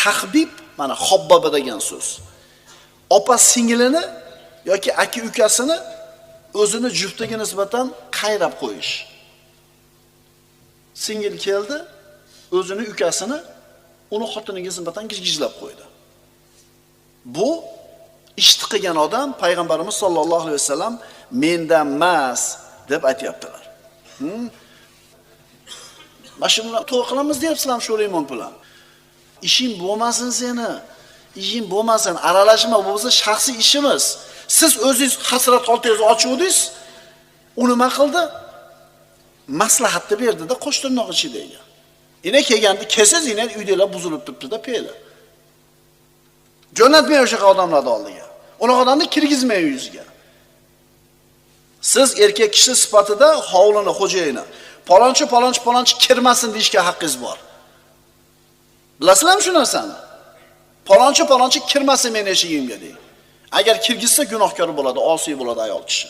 Tahbib mana xobbaba degan so'z. Opa singlini yoki aka ukasini o'zini juftiga nisbatan qayrab qo'yish. Singil keldi, o'zini ukasini uni xotiniga nisbatan gijgijlab qo'ydi. Bu ishni qilgan odam payg'ambarimiz sollallohu alayhi vasallam mendan emas deb aytayaptilar. Mana shu bilan to'y qilamiz deyapsizlar shu remont bilan. Ishing bo'lmasin seni. Ishing bo'lmasin, aralashma, bu bizning shaxsiy ishimiz. Siz o'zingiz hasrat xoltangizni ochuvdingiz, u nima qildi? Maslahatni berdi-da qo'sh tirnoq ichidagi. Ina kelganda kelsangiz, ina uydagilar buzilib turibdi-da fe'li. Jo'natmang o'sha odamlarni oldiga. Unaqa odamni kirgizmang uyingizga. Siz erkak kishi sifatida hovlini xo'jayini palonchi palonchi palonchi kirmasin deyishga haqqingiz bor. Bilasizlarmi shu narsani? Palonchi palonchi kirmasin meni eshigimga deng. Agar kirgizsa gunohkor bo'ladi, osiy bo'ladi ayol kishi.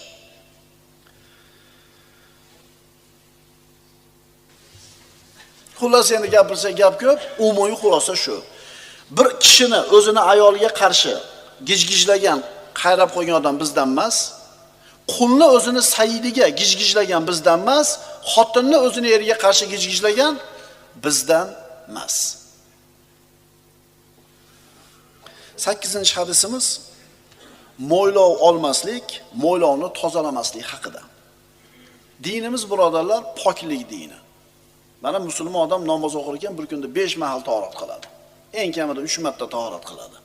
Xullas endi gapirsa gap ko'p, umumiy xulosa shu. Bir kishini o'zini ayoliga qarshi gijgijlagan, qayrab qo'ygan odam bizdan emas. Qulni o'zini sayyidiga gijgijlagan bizdan emas, xotinni o'zini eriga qarshi gijgijlagan bizdan emas. 8-hadisimiz Mo'ylov olmaslik, mo'ylovni tozalamaslik haqida. Dinimiz birodarlar poklik dini. Mana musulmon odam namoz o'qir ekan bir kunda 5 mahal tahorat qiladi. Eng kamida 3 marta tahorat qiladi.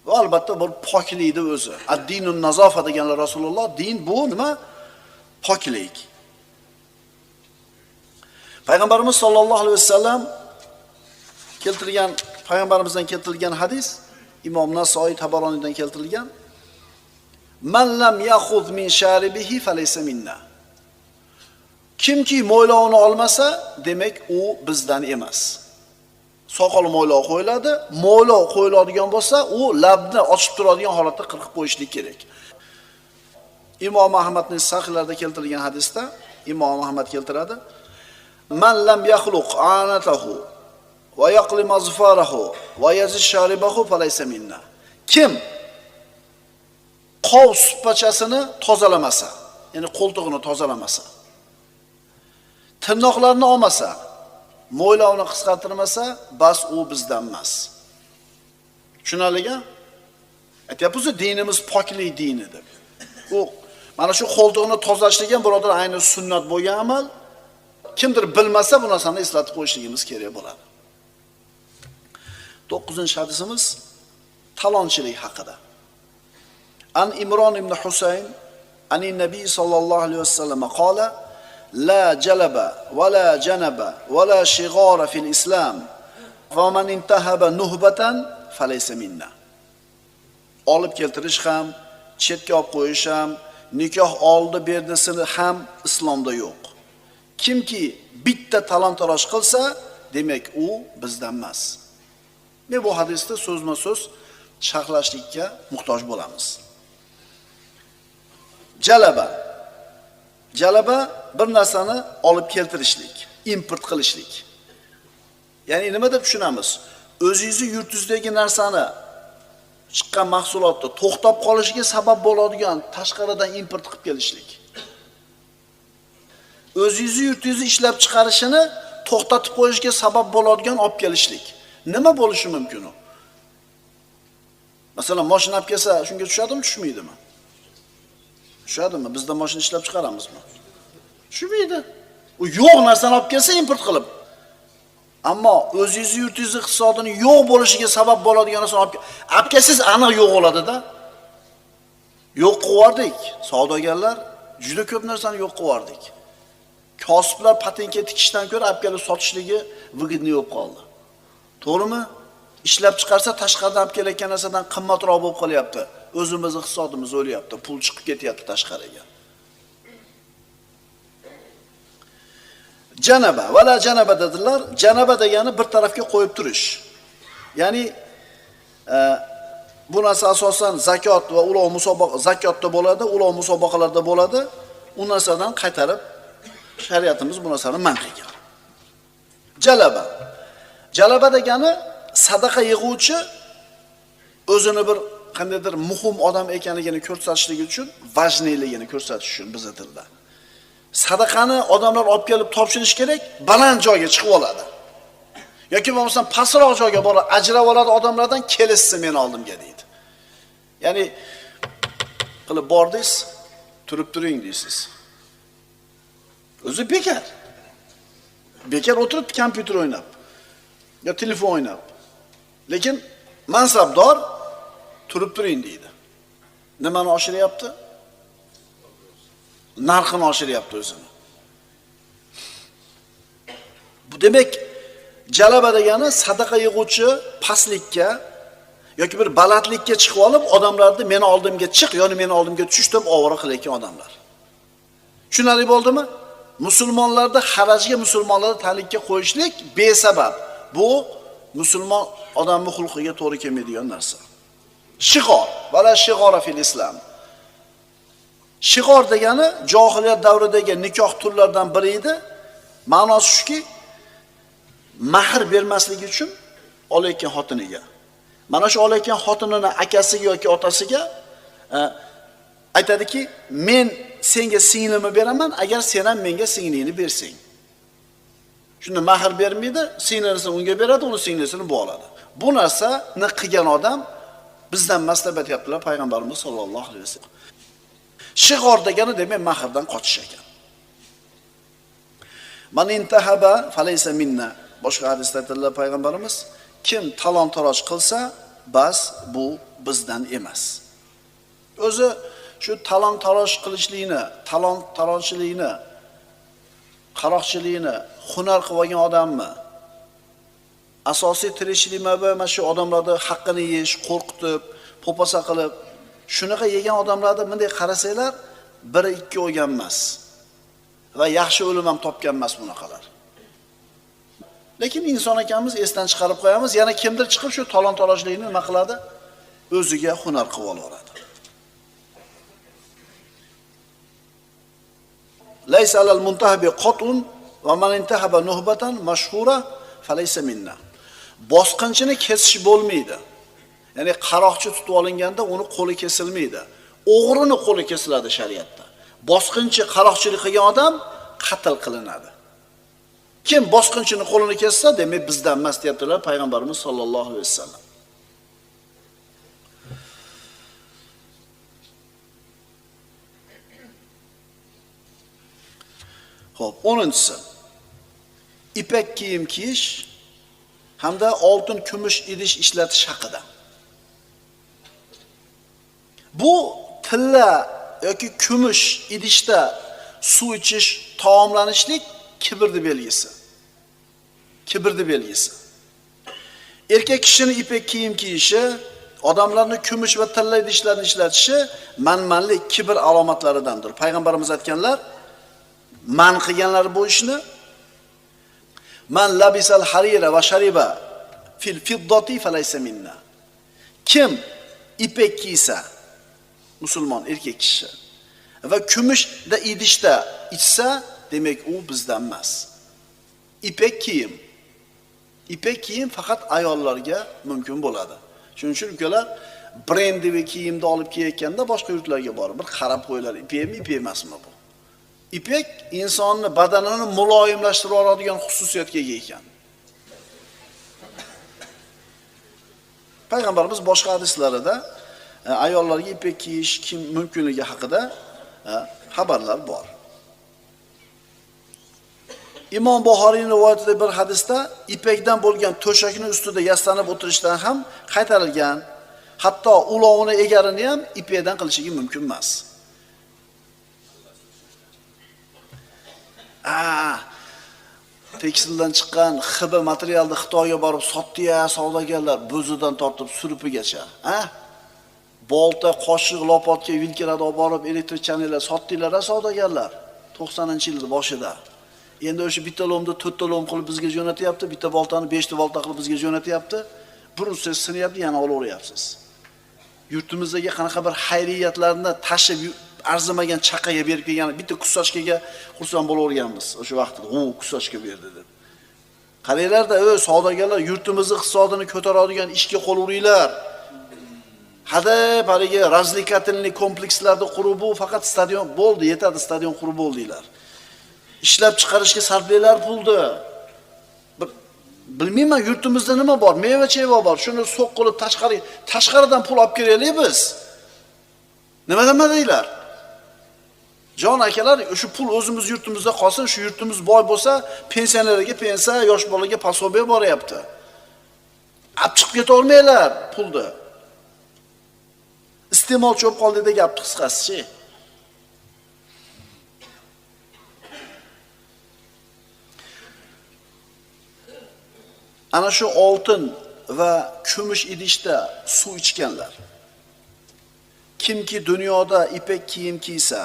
Va albatta bir poklikni o'zi. Ad-dinun nazofa deganlar Rasululloh, din bu nima? Poklik. Payg'ambarimiz sollallohu alayhi vasallam keltirgan, payg'ambarimizdan keltirilgan hadis Imom Nasoiy Tabaroniydan keltirilgan. Man lam yaxuz min sharibihi falaysa minna. Kimki mo'ylovini olmasa, demak u bizdan emas. Soqol mo'ylov qo'yiladi, mo'ylov qo'yiladigan bo'lsa, u labni ochib turadigan holatda qirqib qo'yishlik kerak. Imom Ahmadning sahihlarida keltirilgan hadisda Imom Ahmad keltiradi: Man lam yaxluq anatahu va yaqlim azfarahu va yaziz sharibahu falaysa minna. Kim qov suppachasini tozalamasa, ya'ni qo'ltig'ini tozalamasa, tirnoqlarini olmasa, mo'ylovini qisqartirmasa, bas u bizdan emas. Tushunarlimi? Aytyapmiz, dinimiz poklik dini deb. U mana shu qo'ltig'ini tozalashlik ham birodar ayni sunnat bo'lgan amal. Kimdir bilmasa bu narsani eslatib qo'yishligimiz kerak bo'ladi. 9-hadisimiz talonchilik haqida. An Imron ibn Husayn anin Nabiy sallallohu alayhi vasallam qala: La jalaba va la janaba va la shighara fil islam va man intahaba nuhbatan falaysa minna. Olib keltirish ham, chetga olib qo'yish ham, nikoh oldi berdisini ham islomda yo'q. Kimki bitta talon-taroj qilsa, demak u bizdan emas. Men bu hadisda so'zma-so'z sharhlashlikka muhtoj bo'lamiz. Jalaba. Jalaba bir narsani olib keltirishlik, import qilishlik. Ya'ni nima deb tushunamiz? O'zingizni yurtingizdagi narsani, chiqqan mahsulotni to'xtab qolishiga sabab bo'ladigan tashqaridan import qilib kelishlik. O'zingizni yurtingizni ishlab chiqarishini to'xtatib qo'yishga sabab bo'ladigan olib kelishlik. Nima bo'lishi mumkin u? Masalan, mashina olib kelsa, shunga tushadimi, tushmaydimi? Tushadimi? Bizda mashina ishlab chiqaramizmi? Tushmaydi. U yo'q narsani olib kelsa import qilib. Ammo o'zingizni yurtingiz iqtisodini yo'q bo'lishiga sabab bo'ladigan narsani olib kelsangiz aniq yo'q bo'ladi-da. Yo'q qilib. Savdogarlar juda ko'p narsani yo'q qilib. Kosiblar patentga tikishdan ko'ra olib kelib sotishligi выгодный bo'lib qoldi. To'g'rimi? Ishlab chiqarsa tashqaridan olib kelayotgan narsadan qimmatroq bo'lib qolyapti. O'zimiz iqtisodimiz o'lyapti, pul chiqib ketyapti tashqariga. Janaba va la janaba dedilar. Janaba degani bir tarafga qo'yib turish. Ya'ni bu narsa asosan zakot va ulov musobaqa zakotda bo'ladi, ulov musobaqalarda bo'ladi. U narsadan qaytarib shariatimiz bu narsani man qilgan. Jalaba. Jalaba degani sadaqa yig'uvchi o'zini bir qandaydir muhim odam ekanligini ko'rsatishlik uchun, vajniyligini ko'rsatish uchun bizning tilda. Sadaqani odamlar olib kelib topshirish kerak, baland joyga chiqib oladi. Yoki bo'lmasam pastroq joyga borib ajrab oladi odamlardan, kelishsin men oldimga deydi. Ya'ni qilib bordingiz, turib turing deysiz. O'zi bekor. Bekor o'tirib kompyuter o'ynab yo telefon o'ynab. Lekin mansabdor turib turing deydi. Nimani oshiryapti? Narxini oshiryapti o'zini. Bu demak, jalaba degani sadaqa yig'uvchi pastlikka yoki bir balandlikka chiqib olib, odamlarni meni oldimga chiq, yoki meni oldimga tush deb ovora qilayotgan odamlar. Tushunarli bo'ldimi? Musulmonlarda xarajga, musulmonlarni talikka qo'yishlik besabab. Bu musulmon odamning xulqiga to'g'ri kelmaydigan narsa. Shig'or, vala shig'ora fil islom. Shig'or degani johiliyat davridagi nikoh turlaridan biri edi. Ma'nosi shuki, mahr bermaslik uchun olayotgan xotiniga, mana shu olayotgan xotinini akasiga yoki otasiga aytadiki, men senga singlimni beraman, agar sen ham menga singlingni bersang. Shunda mahr bermaydi, singlisini unga beradi, uni singlisini bu oladi. Bu narsani qilgan odam Bizdan emas deb aytayaptilar payg'ambarimiz sollallohu alayhi vasallam. Shig'or degani demak mahrdan qochish ekan. Man intahaba falaysa minna. Boshqa hadisda aytadilar payg'ambarimiz, kim talon-taroj qilsa, bas bu bizdan emas. O'zi shu talon-taroj qilishlikni, talon-tarojchilikni, qaroqchilikni hunar qilib olgan odammi? Asosiy tirikchilik manbai mana shu odamlarni haqqini yeyish, qo'rqitib, po'pasa qilib, shunaqa yegan odamlarni bunday qarasanglar, biri ikki o'lgan emas va yaxshi o'lim ham topgan emas bunaqalar. Lekin inson ekanmiz, esdan chiqarib qo'yamiz, yana kimdir chiqib shu talon-tarojlikni nima qiladi? O'ziga hunar qilib olaveradi. Laysa alal muntahabi qat'un va man intahaba nuhbatan mashhura falaysa minna. Bosqinchini kesish bo'lmaydi. Ya'ni qaroqchi tutib olinganda uni qo'li kesilmaydi. O'g'rini qo'li kesiladi shariatda. Bosqinchi qaroqchilik qilgan odam qatl qilinadi. Kim bosqinchini qo'lini kessa, demak bizdan emas deyaptilar payg'ambarimiz sollallohu alayhi vasallam. Xo'p, 10-chisi. Ipak kiyim kiyish hamda oltin, kumush idish ishlatish haqida. Bu tilla yoki kumush idishda suv ichish, taomlanishlik kibrni belgisi. Kibrni belgisi. Erkak kishining ipak kiyim kiyishi, odamlarning kumush va tilla idishlarni ishlatishi manmanlik, kibr alomatlaridandir. Payg'ambarimiz aytganlar, man qilganlar bu ishni, man labisal harira va shariba fil fiddati falaysa minna. Kim ipak kiysa, musulmon erkak kishi va kumushda idishda ichsa, demak u bizdan emas. Ipak kiyim. Ipak kiyim faqat ayollarga mumkin bo'ladi. Shuning uchun ukalar brendiy kiyimni olib kiyayotganda boshqa yurtlarga borib bir qarab qo'yinglar, ipakmi, ipak emasmi bu? Ipak insonni badanini muloyimlashtirib oladigan xususiyatga ega ekan. Payg'ambarimiz boshqa hadislarida ayollarga ipak kiyish kim mumkinligi haqida xabarlar bor. Imom Buxoriyning rivoyatida bir hadisda ipakdan bo'lgan to'shakni ustida yastanib o'tirishdan ham qaytarilgan, hatto ulovini egarini ham ipakdan qilishligi mumkin emas. Tekstildan chiqqan xibi materialni Xitoyga borib sotdi-ya savdogarlar, bo'zidan tortib surupigacha, ha? Bolta, qoshiq, lopatga, vilkalarni olib borib elektr chanellar sotdilar savdogarlar 90-yilning boshida. Endi o'sha bitta lomni 4 ta lom qilib bizga jo'natyapti, bitta boltani 5 ta bolta qilib bizga jo'natyapti. Bir ursangiz sinyapti, yana olaveryapsiz. Yurtimizdagi qanaqa bir xayriyatlarni tashib arzimagan chaqaga berib kelgan bitta kusochkaga xursand bo'laverganmiz o'sha vaqtda. U kusochka berdi deb. Qaranglarda, savdogarlar yurtimizni iqtisodini ko'taradigan ishga qo'l uringlar. Hadeb haligi развлекательный komplekslarni qurib, bu faqat stadion bo'ldi, yetadi, stadion qurib bo'ldinglar. Ishlab chiqarishga sarflaylar pulni. Bir bilmayman, yurtimizda nima bor? Meva-cheva bor. Shuni so'q qilib tashqaridan pul olib kelaylik biz. Nima demadinglar? Jon akalar, o'sha pul o'zimiz yurtimizda qolsin, shu yurtimiz boy bo'lsa, pensionerlarga pensiya, yosh bolaga posobiya boryapti. Olib chiqib keta olmanglar pulni. Iste'molchi bo'lib qoldi degan gapni qisqasi-chi. Ana shu oltin va kumush idishda suv ichganlar. Kimki dunyoda ipak kiyim kiysa,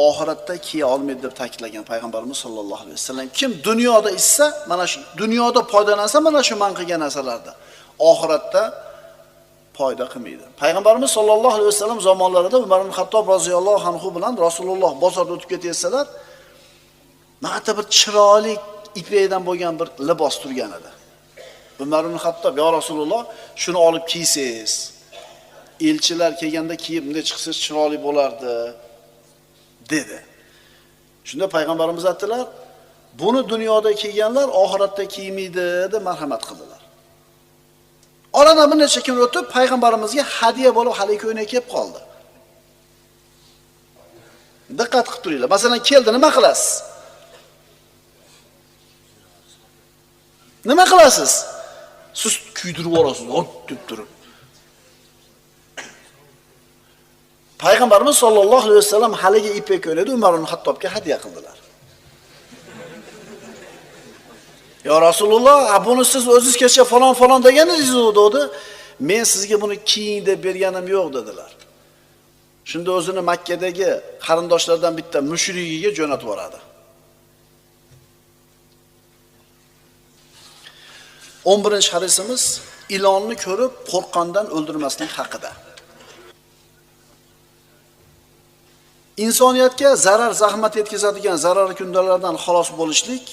oxiratda kiya olmaydi deb ta'kidlagan payg'ambarimiz sollallohu alayhi vasallam. Kim dunyoda ichsa, mana shu dunyoda foydalansa, mana shu man qilgan narsalarda oxiratda foyda qilmaydi. Payg'ambarimiz sollallohu alayhi vasallam zamonlarida Umar ibn Xattob roziyallohu anhu bilan Rasululloh bozorda o'tib ketayotsalar, mana bir chiroyli ipakdan bo'lgan bir libos turgan edi. Umar ibn Xattob, "Ya Rasululloh, shuni olib kiysangiz, elchilar kelganda kiyib bunday chiqsangiz chiroyli bo'lardi" dedi. Shunda payg'ambarimiz aytdilar, "Buni dunyoda kiyganlar oxiratda kiymaydi" deb marhamat qildilar. Oradan bir necha kun o'tib payg'ambarimizga hadiya bo'lib haligi ko'ylak kelib qoldi. Diqqat qilib turinglar. Masalan, keldi, nima qilasiz? Nima qilasiz? Siz kuydirib yuborasiz, ot deb turib. Payg'ambarimiz sollallohu alayhi vasallam haligi ipak ko'ylakni Umar ibn Xattobga hadiya qildilar. Ya Rasululloh, buni siz o'zingiz kecha falon falon deganingiz dedi. Men sizga buni kiying deb berganim yo'q dedilar. Shunda o'zini Makkadagi qarindoshlardan bitta mushrigiga jo'natib yuboradi. 11-hadisimiz ilonni ko'rib qo'rqqandan o'ldirmaslik haqida. Insoniyatga zarar zahmat yetkazadigan zararkundalardan xalos bo'lishlik,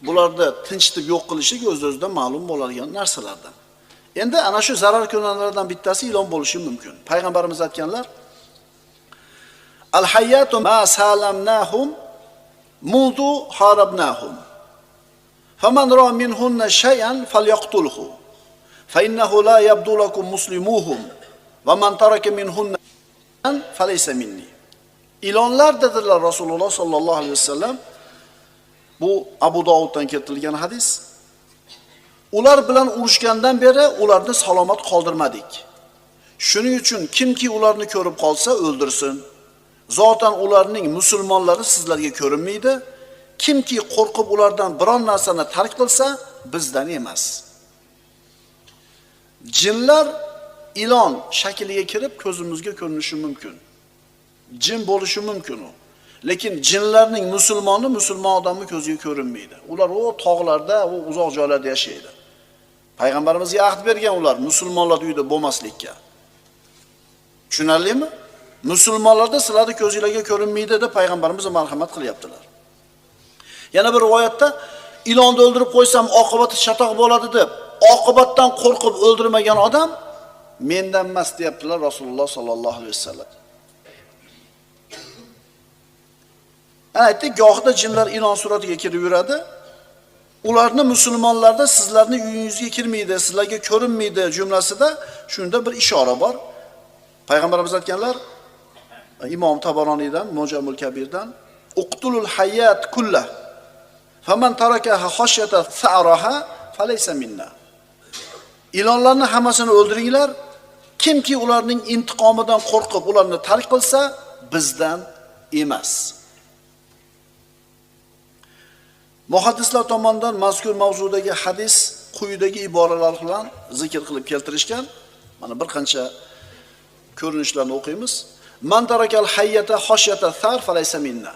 bularni tinchitib yo'q qilishlik o'z-o'zidan ma'lum bo'ladigan narsalardan. Endi ana shu zararkundalardan bittasi ilon bo'lishi mumkin. Payg'ambarimiz aytganlar: Al-hayyatu ma salamnahum mundu harabnahum. Faman ra minhunna shay'an falyaqtulhu. Fa innahu la yabdu lakum muslimuhum va man taraka minhunna falaysa minni. Ilonlar dedilar Rasululloh sallallohu alayhi vasallam. Bu Abu Davuddan keltirilgan hadis. Ular bilan urushgandan beri ularni salomat qoldirmadik. Shuning uchun kimki ularni ko'rib qolsa o'ldirsin. Zotan ularning musulmonlari sizlarga ko'rinmaydi. Kimki qo'rqib ulardan biron narsani tark qilsa, bizdan emas. Jinlar ilon shakliga kirib ko'zimizga ko'rinishi mumkin. Jin bo'lishi mumkin u. Lekin jinlarning musulmoni musulmon odamni ko'ziga ko'rinmaydi. Ular o tog'larda, o uzoq joylarda yashaydi. Payg'ambarimizga ahd bergan ular musulmonlar uyida bo'lmaslikka. Tushunarlimi? Musulmonlarda sizlarni ko'zingizga ko'rinmaydi deb payg'ambarimiz marhamat qilyaptilar. Yana bir rivoyatda ilonni o'ldirib qo'ysam oqibati chatoq bo'ladi deb, oqibatdan qo'rqib o'ldirmagan odam mendan emas deyaptilar Rasululloh sallallohu alayhi vasallam. Ana aytdik, gohida jinlar ilon suratiga kirib yuradi. Ularni musulmonlarda sizlarning uyingizga kirmaydi, sizlarga ko'rinmaydi jumlasida shunda bir ishora bor. Payg'ambarimiz aytganlar, Imom Tabaroniydan, Mujamul Kabirdan: "Uqtulul hayat kullah. Faman tarakaha khashyata sa'raha falaysa minna." Ilonlarni hammasini o'ldiringlar. Kimki ularning intiqomidan qo'rqib ularni tark qilsa, bizdan emas. Muhaddislar tomonidan mazkur mavzudagi hadis quyidagi iboralar bilan zikr qilib keltirishgan. Mana bir qancha ko'rinishlarni o'qiymiz. Man tarakal hayyata khashyata thar falaysa minna.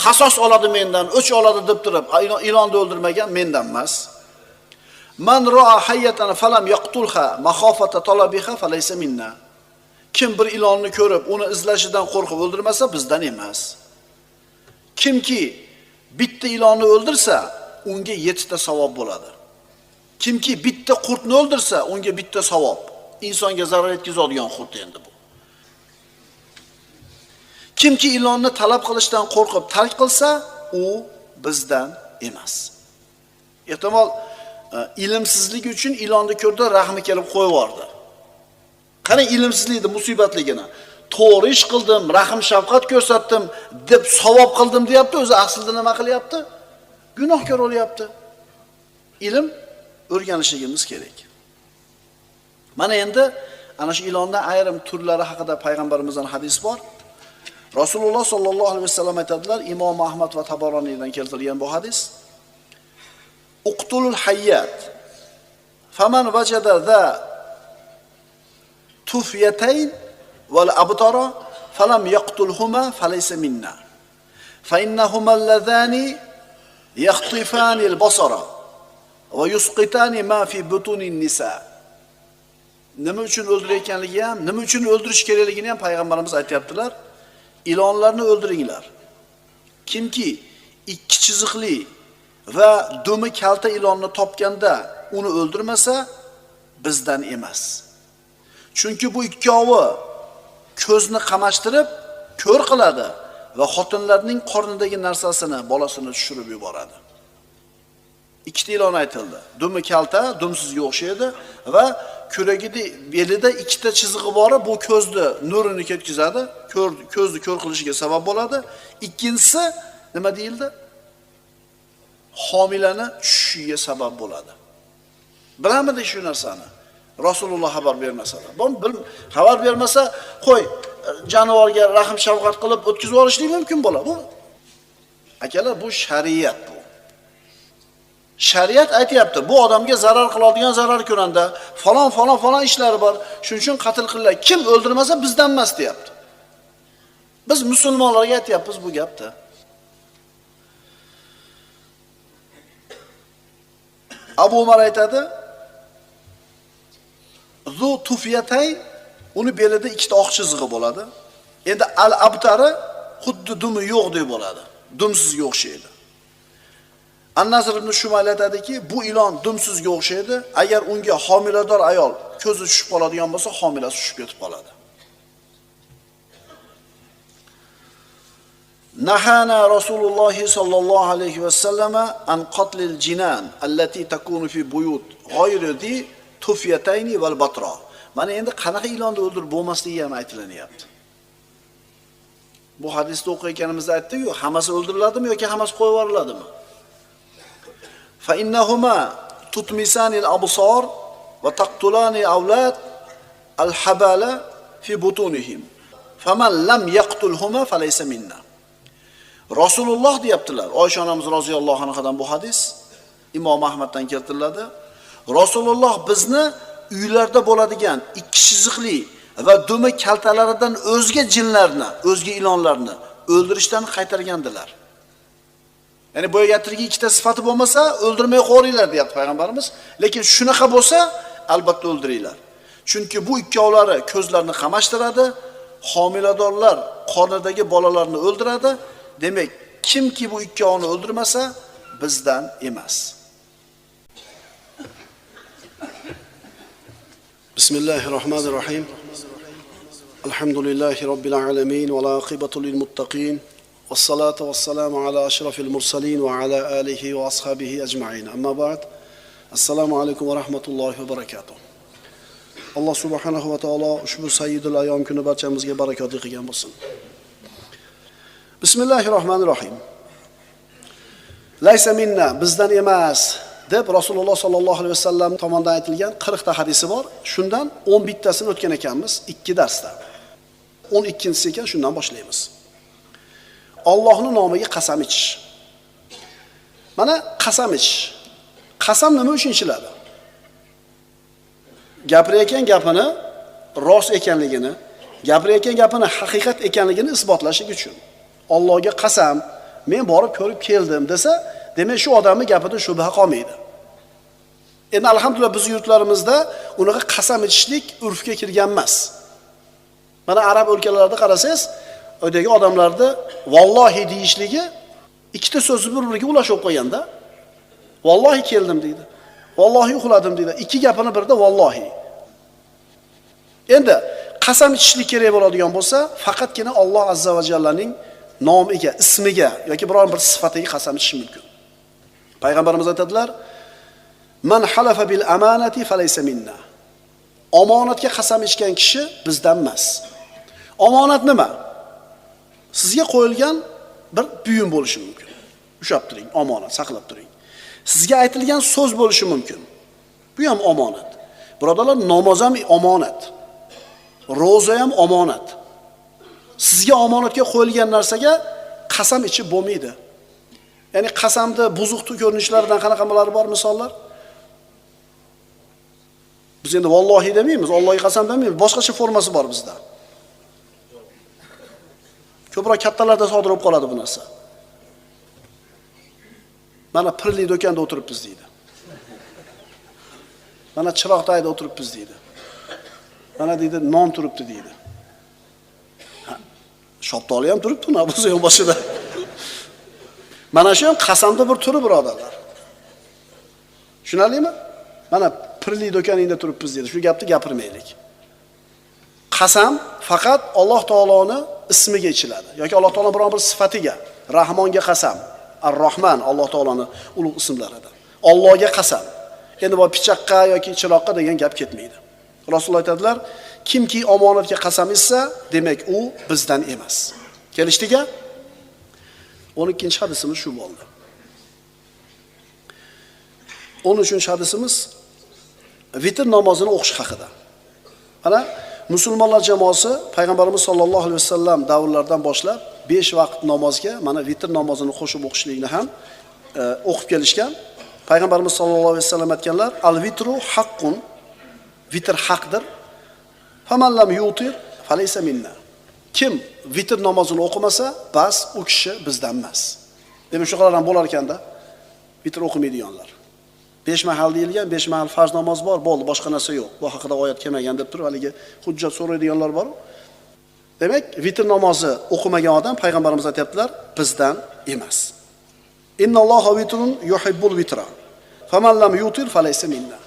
Qasos oladi mendan, o'ch oladi deb turib, ilonni o'ldirmagan mendan emas. Man ra'a hayyatan falam yaqtulha makhafata talabiha falaysa minna. Kim bir ilonni ko'rib, uni izlashidan qo'rqib o'ldirmasa bizdan emas. Kimki bitta ilonni o'ldirsa, unga 7 ta savob bo'ladi. Kimki bitta qurtni o'ldirsa, unga bitta savob. Insonga zarar yetkazadigan qurt endi bu. Kimki ilonni talab qilishdan qo'rqib tark qilsa, u bizdan emas. Ehtimol ilmsizlik uchun ilonni ko'rdi, rahmi kelib qo'yib yubordi. Qarang ilmsizlikni musibatligini. To'g'ri ish qildim, rahm shafqat ko'rsatdim deb savob qildim deyapti, o'zi aslida nima qilyapti? Gunohkor bo'lyapti. Ilm o'rganishligimiz kerak. Mana endi ana shu ilondan ayrim turlari haqida payg'ambarimizdan hadis bor. Rasululloh sollallohu alayhi vasallam aytadilar, Imom Ahmad va Tabaroniydan keltirilgan bu hadis. Uqtulul hayyat faman vajada za tufyatayn wal abtara falam yaqtulhuma falaysa minna. Fa innahuma allazani yaxtifani al-basara va yusqitani ma fi butunin nisa. Nima uchun o'ldirayotganligi ham, nima uchun o'ldirish kerakligini ham payg'ambarimiz aytayaptilar. Ilonlarni o'ldiringlar. Kimki ikki chiziqli va dumi kalta ilonni topganda uni o'ldirmasa, bizdan emas. Chunki bu ikkovi ko'zni qamashtirib, ko'r qiladi va xotinlarning qornidagi narsasini, bolasini tushirib yuboradi. Ikkita ilon aytildi. Dumi kalta, dumsizga o'xshaydi va kuragida belida ikkita chizig'i bor, bu ko'zni nurini ketkazadi, ko'zni ko'r qilishiga sabab bo'ladi. Ikkinchisi nima deyildi? Homilani tushishiga sabab bo'ladi. Bilamidi shu narsani? Rasululloh xabar bermasalar. Xabar bermasa, qo'y, jonivorga rahm shafqat qilib o'tkazib yuborishlik mumkin bo'ladi. Bu akalar, bu shariat bu. Shariat aytayapti, bu odamga zarar qiladigan zarar ko'randa, falon falon falon ishlari bor. Shuning uchun qatl qilinglar. Kim o'ldirmasa bizdan emas deyapti. Biz musulmonlarga aytayapmiz bu gapni. Abu Umar aytadi, zu tufiyatay, uni belida ikkita oq chizig'i bo'ladi. Endi al-abtari xuddi dumi yo'q deb bo'ladi. Dumsizga o'xshaydi. An-Nasr ibn Shumayl aytadiki, bu ilon dumsizga o'xshaydi. Agar unga homilador ayol ko'zi tushib qoladigan bo'lsa, homilasi tushib ketib qoladi. Nahana Rasululloh sallallohu alayhi va sallam an qatlil jinan allati takunu fi buyut ghayri di tufyatayni val batra. Mana endi qanaqa ilonni o'ldirib bo'lmasligi ham aytilyapti. Bu hadisni o'qiyotganimizda aytdik-ku, hammasi o'ldiriladimi yoki hammasi qo'yib yuboriladimi? Fa innahuma tutmisanil absar va taqtulani avlad al-habala fi butunihim. Faman lam yaqtulhuma falaysa minna. Rasululloh deyaptilar. Oysha onamiz roziyallohu anhadan bu hadis Imom Ahmaddan keltiriladi. Rasululloh bizni uylarda bo'ladigan ikki chiziqli va dumi kaltalaridan o'zga jinlarni, o'zga ilonlarni o'ldirishdan qaytargandilar. Ya'ni bu gapirgi ikkita sifati bo'lmasa o'ldirmay qo'yinglar deyapti payg'ambarimiz. Lekin shunaqa bo'lsa albatta o'ldiringlar. Chunki bu ikkovlari ko'zlarni qamashtiradi, homiladorlar qornidagi bolalarni o'ldiradi. Demak, kimki bu ikkovini o'ldirmasa bizdan emas. Bismillahirrohmanirrohim. Alhamdulillahi robbil alamin va aqibatu lil muttaqin. Vassalatu vassalamu ala ashrafil mursalin va ala alihi va ashabihi ajma'in. Amma ba'd. Assalomu alaykum va rahmatullohi va barakatuh. Alloh subhanahu va taolo ushbu sayyidul ayom kuni barchamizga barakotli qilgan bo'lsin. Bismillahirrohmanirrohim. Laysa minna, bizdan emas deb Rasululloh sallallohu alayhi vasallam tomonidan aytilgan 40 ta hadisi bor. Shundan 11 tasini o'tgan ekanmiz 2 darsda. 12-chisi ekan, shundan boshlaymiz. Allohning nomiga qasam ichish. Mana qasam ichish. Qasam nima uchun ichiladi? Gapirayotgan gapini rost ekanligini, gapirayotgan gapini haqiqat ekanligini isbotlash uchun. Allohga qasam, men borib ko'rib keldim desa, demak shu odamning gapida shubha qolmaydi. Endi alhamdulillah biz yurtlarimizda unaqa qasam ichishlik urfga kirgan emas. Mana arab o'lkalarida qarasangiz, uydagi odamlarda vallohi deyishligi ikkita so'zni bir-biriga ulashib qo'yganda, vallohi keldim deydi. Vallohi uxladim deydi. Ikki gapini birda vallohi. Endi qasam ichishlik kerak bo'ladigan bo'lsa, faqatgina Alloh azza va jallaning nomiga, ismiga yoki biror bir sifatiga qasam ichish mumkin. Payg'ambarimiz aytadilar: "Man halafa bil amanati falaysa minna." Omonatga qasam ichgan kishi bizdan emas. Omonat nima? Sizga qo'yilgan bir buyum bo'lishi mumkin. Ushlab turing, omonat, saqlab turing. Sizga aytilgan so'z bo'lishi mumkin. Bu ham omonat. Birodarlar, namoz ham omonat. Ro'za ham omonat. Sizga omonatga qo'yilgan narsaga qasam ichib bo'lmaydi. Ya'ni qasamda buzuq ko'rinishlaridan qanaqalar bor misollar? Biz endi vallohi demaymiz, Allohga qasam demaymiz, boshqacha formasi bor bizda. Ko'proq kattalarda sodir bo'lib qoladi bu narsa. Mana pirli do'konda o'tiribmiz deydi. Mana chiroq tagida o'tiribmiz deydi. Mana deydi non turibdi deydi. Shoptoli ham turibdi, nima bo'lsa ham boshida. Mana shu ham qasamda bir turi birodarlar. Tushunarlimi? Mana pirli do'koningda turibmiz deydi. Shu gapni gapirmaylik. Qasam faqat Alloh taoloni ismiga ichiladi yoki Alloh taolo biror bir sifatiga, Rahmonga qasam, Ar-Rahman Alloh taoloning ulug' ismlaridan. Allohga qasam. Endi bu pichoqqa yoki chiroqqa degan gap ketmaydi. Rasululloh aytadilar, kimki omonatga qasam ichsa, demak u bizdan emas. Kelishdik-a? 12-hadisimiz shu bo'ldi. 13-hadisimiz vitr namozini o'qish haqida. Mana musulmonlar jamoasi payg'ambarimiz sollallohu alayhi vasallam davrlaridan boshlab 5 vaqt namozga mana vitr namozini qo'shib o'qishlikni ham o'qib kelishgan. Payg'ambarimiz sollallohu alayhi vasallam aytganlar: "Al-vitru haqqun", vitr haqdir. "Faman lam yutir falaysa minna." Kim vitr namozini o'qimasa, bas u kishi bizdan emas. Demak, shular ham bo'lar ekanda, vitr o'qimaydiganlar. 5 mahal deyilgan, 5 mahal farz namoz bor, bo'ldi, boshqa narsa yo'q. Bu haqida oyat kelmagan deb turib, haligi hujjat so'raydiganlar bor. Demak, vitr namozi o'qimagan odam payg'ambarimiz aytibdilar, bizdan emas. Innalloha vitrun yuhibbul vitra. Faman lam yutir falaysa minna.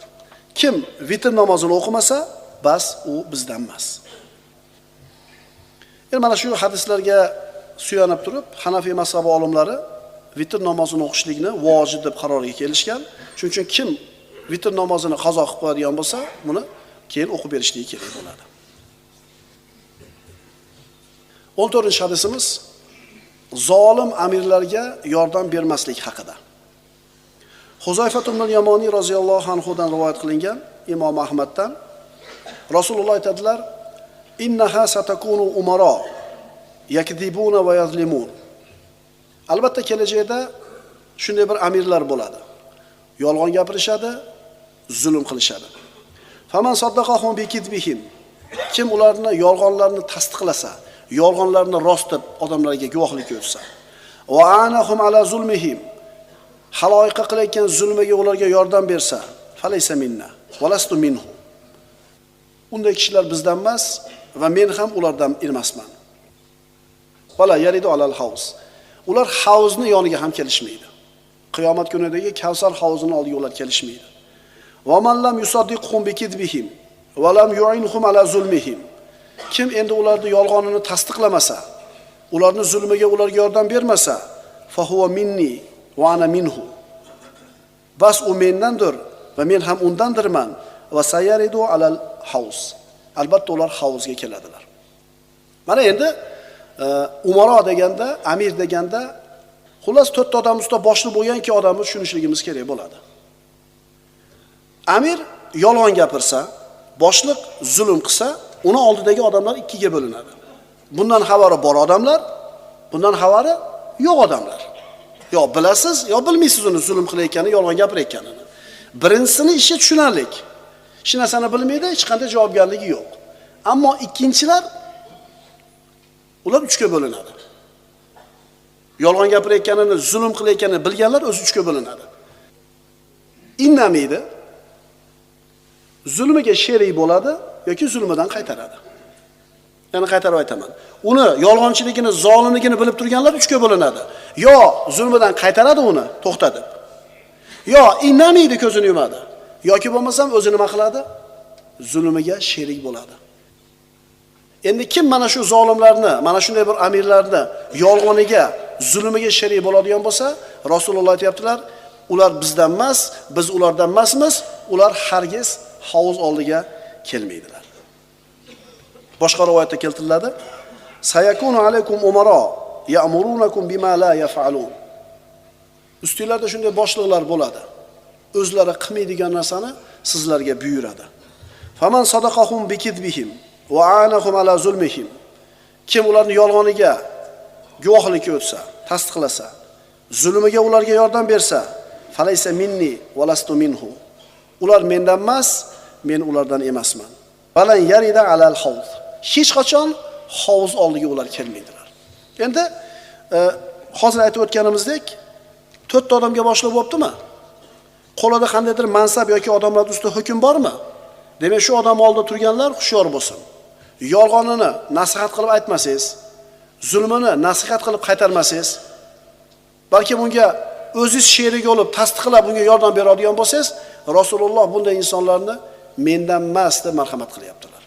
Kim vitr namozini o'qimasa, bas u bizdan emas. Endi mana shu hadislarga suyanib turib, Hanafiy mazhabi olimlari vitr namozini o'qishlikni vojib deb qarorga kelishgan. Shuning uchun kim vitr namozini qazo qilib qo'yadigan bo'lsa, buni keyin o'qib berishligi kerak bo'ladi. 14-hadisimiz zolim amirlarga yordam bermaslik haqida. Huzayfa ibn Yamoniy roziyallohu anhu dan rivoyat qilingan Imom Ahmaddan Rasululloh aytadilar: "Innaha satakunu umara yakdibuna va yazlimun." Albatta kelajakda shunday bir amirlar bo'ladi. Yolg'on gapirishadi, zulm qilishadi. Faman saddaqahum bikidbihim. Kim ularni yolg'onlarini tasdiqlasa, yolg'onlarini rost deb odamlarga guvohlik o'tsa, va anahum ala zulmihim. Xaloyiqqa qilayotgan zulmiga ularga yordam bersa, falaysa minna va lastu minhu. Unday kishilar bizdan emas va men ham ulardan emasman. Wala yaridu alal havz. Ular havzni yoniga ham kelishmaydi. Qiyomat kunidagi Kavsar havzini oldiga ular kelishmaydi. Va man lam yusaddiqhum bikidbihim va lam yu'inhum ala zulmihim. Kim endi ularni yolg'onini tasdiqlamasa, ularni zulmiga ularga yordam bermasa, fa huwa minni va ana minhu. Bas u mendandir va men ham undandirman. Va sayaridu alal havz. Albatta ular havzga keladilar. Mana endi umaro deganda, amir deganda, xullas 4 ta odam ustida boshli bo'lganki odamni tushunishligimiz kerak bo'ladi. Amir yolg'on gapirsa, boshliq zulm qilsa, uni oldidagi odamlar ikkiga bo'linadi. Bundan xabari bor odamlar, bundan xabari yo'q odamlar. Yo bilasiz, yo bilmaysiz uni zulm qilayotganini, yolg'on gapirayotganini. Birinchisini ishi tushunarli. Hech narsani bilmaydi, hech qanday javobgarligi yo'q. Ammo ikkinchilar ular uchga bo'linadi. Yolg'on gapirayotganini, zulm qilayotganini bilganlar o'zi uchga bo'linadi. Indamaydi, zulmiga sherik bo'ladi yoki zulmidan qaytaradi. Yana qaytarib aytaman. Uni yolg'onchiligini, zolimligini bilib turganlar uchga bo'linadi. Yo zulmidan qaytaradi uni, to'xtatib. Yo indamaydi, ko'zini yumadi. Yoki bo'lmasam o'zi nima qiladi? Zulmiga sherik bo'ladi. Endi kim mana shu zolimlarni, mana shunday bir amirlarni yolg'oniga, zulmiga sherik bo'ladigan bo'lsa, Rasululloh aytibdilar, ular bizdan emas, biz ulardan emasmiz, ular hargiz havuz oldiga kelmaydilar. Boshqa rivoyatda keltiriladi: Sayakunu alaykum umara ya'murunakum bima la yaf'alun. Ustinglarda shunday boshliqlar bo'ladi. O'zlari qilmaydigan narsani sizlarga buyuradi. Faman sadaqahum bikidbihim va anahum ala zulmihim. Kim ularning yolg'oniga guvohlik o'tsa, tasdiqlasa, zulmiga ularga yordam bersa, falaysa minni va lastu minhu. Ular mendan emas, men ulardan emasman. Falan yarida alal havz. Hech qachon havuz oldiga ular kelmaydilar. Endi hozir aytib o'tganimizdek, 4 ta odamga boshliq bo'ptimi? Qo'lida qandaydir mansab yoki odamlar ustida hukm bormi? Demak, shu odam oldida turganlar hushyor bo'lsin. Yolg'onini nasihat qilib aytmasangiz, zulmini nasihat qilib qaytarmasangiz, balki bunga o'zingiz sherik bo'lib, tasdiqlab bunga yordam beradigan bo'lsangiz, Rasululloh bunday insonlarni mendan emas deb marhamat qilyaptilar.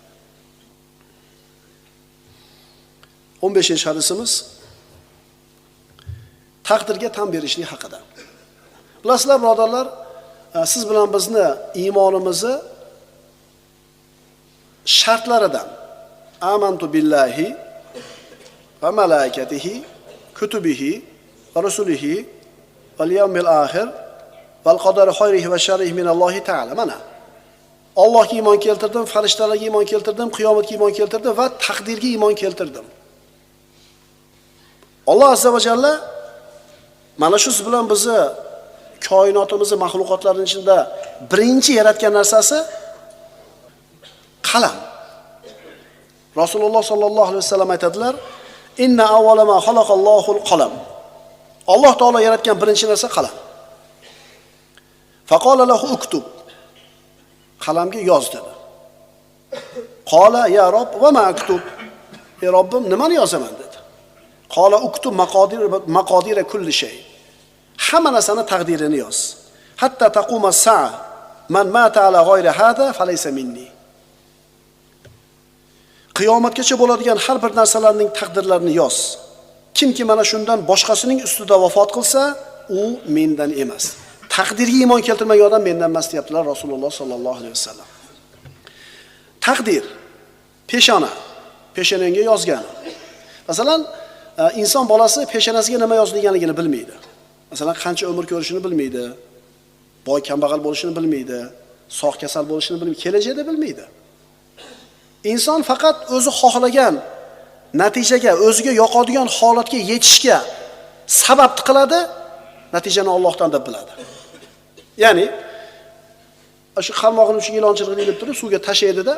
15-hadisimiz taqdirga tan berishlik haqida. Bilasizlar, birodarlar, siz bilan bizni iymonimizni shartlaridan amantu billahi va malaikatihi kutubihi va rusulihi val yawmil axir val qadari xayrihi va sharrihi minallohi ta'ala. Mana Allohga iymon keltirdim, farishtalarga iymon keltirdim, qiyomatga iymon keltirdim va taqdirga iymon keltirdim. Alloh azza va jalla mana shu siz bilan bizni koinotimizni maxluqotlarning ichida birinchi yaratgan narsasi qalam. Rasululloh sallallohu alayhi vasallam aytadilar: "Inna awwala ma xalaqallohul qalam." Alloh taolo yaratgan birinchi narsa qalam. Faqala lahu uktub. Qalamga yoz dedi. Qala ya Rob va ma aktub. Ey Robbim, nimani yozaman dedi. Qala uktub maqodir maqodira kulli shay. Hamma narsani taqdirini yoz. Hatta taquma sa'a man mata ala g'ayri hada falaysa minni. Qiyomatgacha bo'ladigan har bir narsalarning taqdirlarini yoz. Kimki mana shundan boshqasining ustida vafot qilsa, u mendan emas. Taqdirga iymon keltirmagan odam mendan emas deyaptilar Rasululloh sallallohu alayhi vasallam. Taqdir peshona, peshonangga yozgani. Masalan, inson bolasi peshonasiga nima yozilganligini bilmaydi. Masalan, qancha umr ko'rishini bilmaydi, boy kambag'al bo'lishini bilmaydi, sog' kasal bo'lishini bilmaydi, kelajakda bilmaydi. Inson faqat o'zi xohlagan natijaga, o'ziga yoqadigan holatga yetishga sabab qiladi, natijani Allohdan deb biladi. Ya'ni shu qarmog'ini uchiga ilon chirg'ini ilib turib suvga tashlaydida,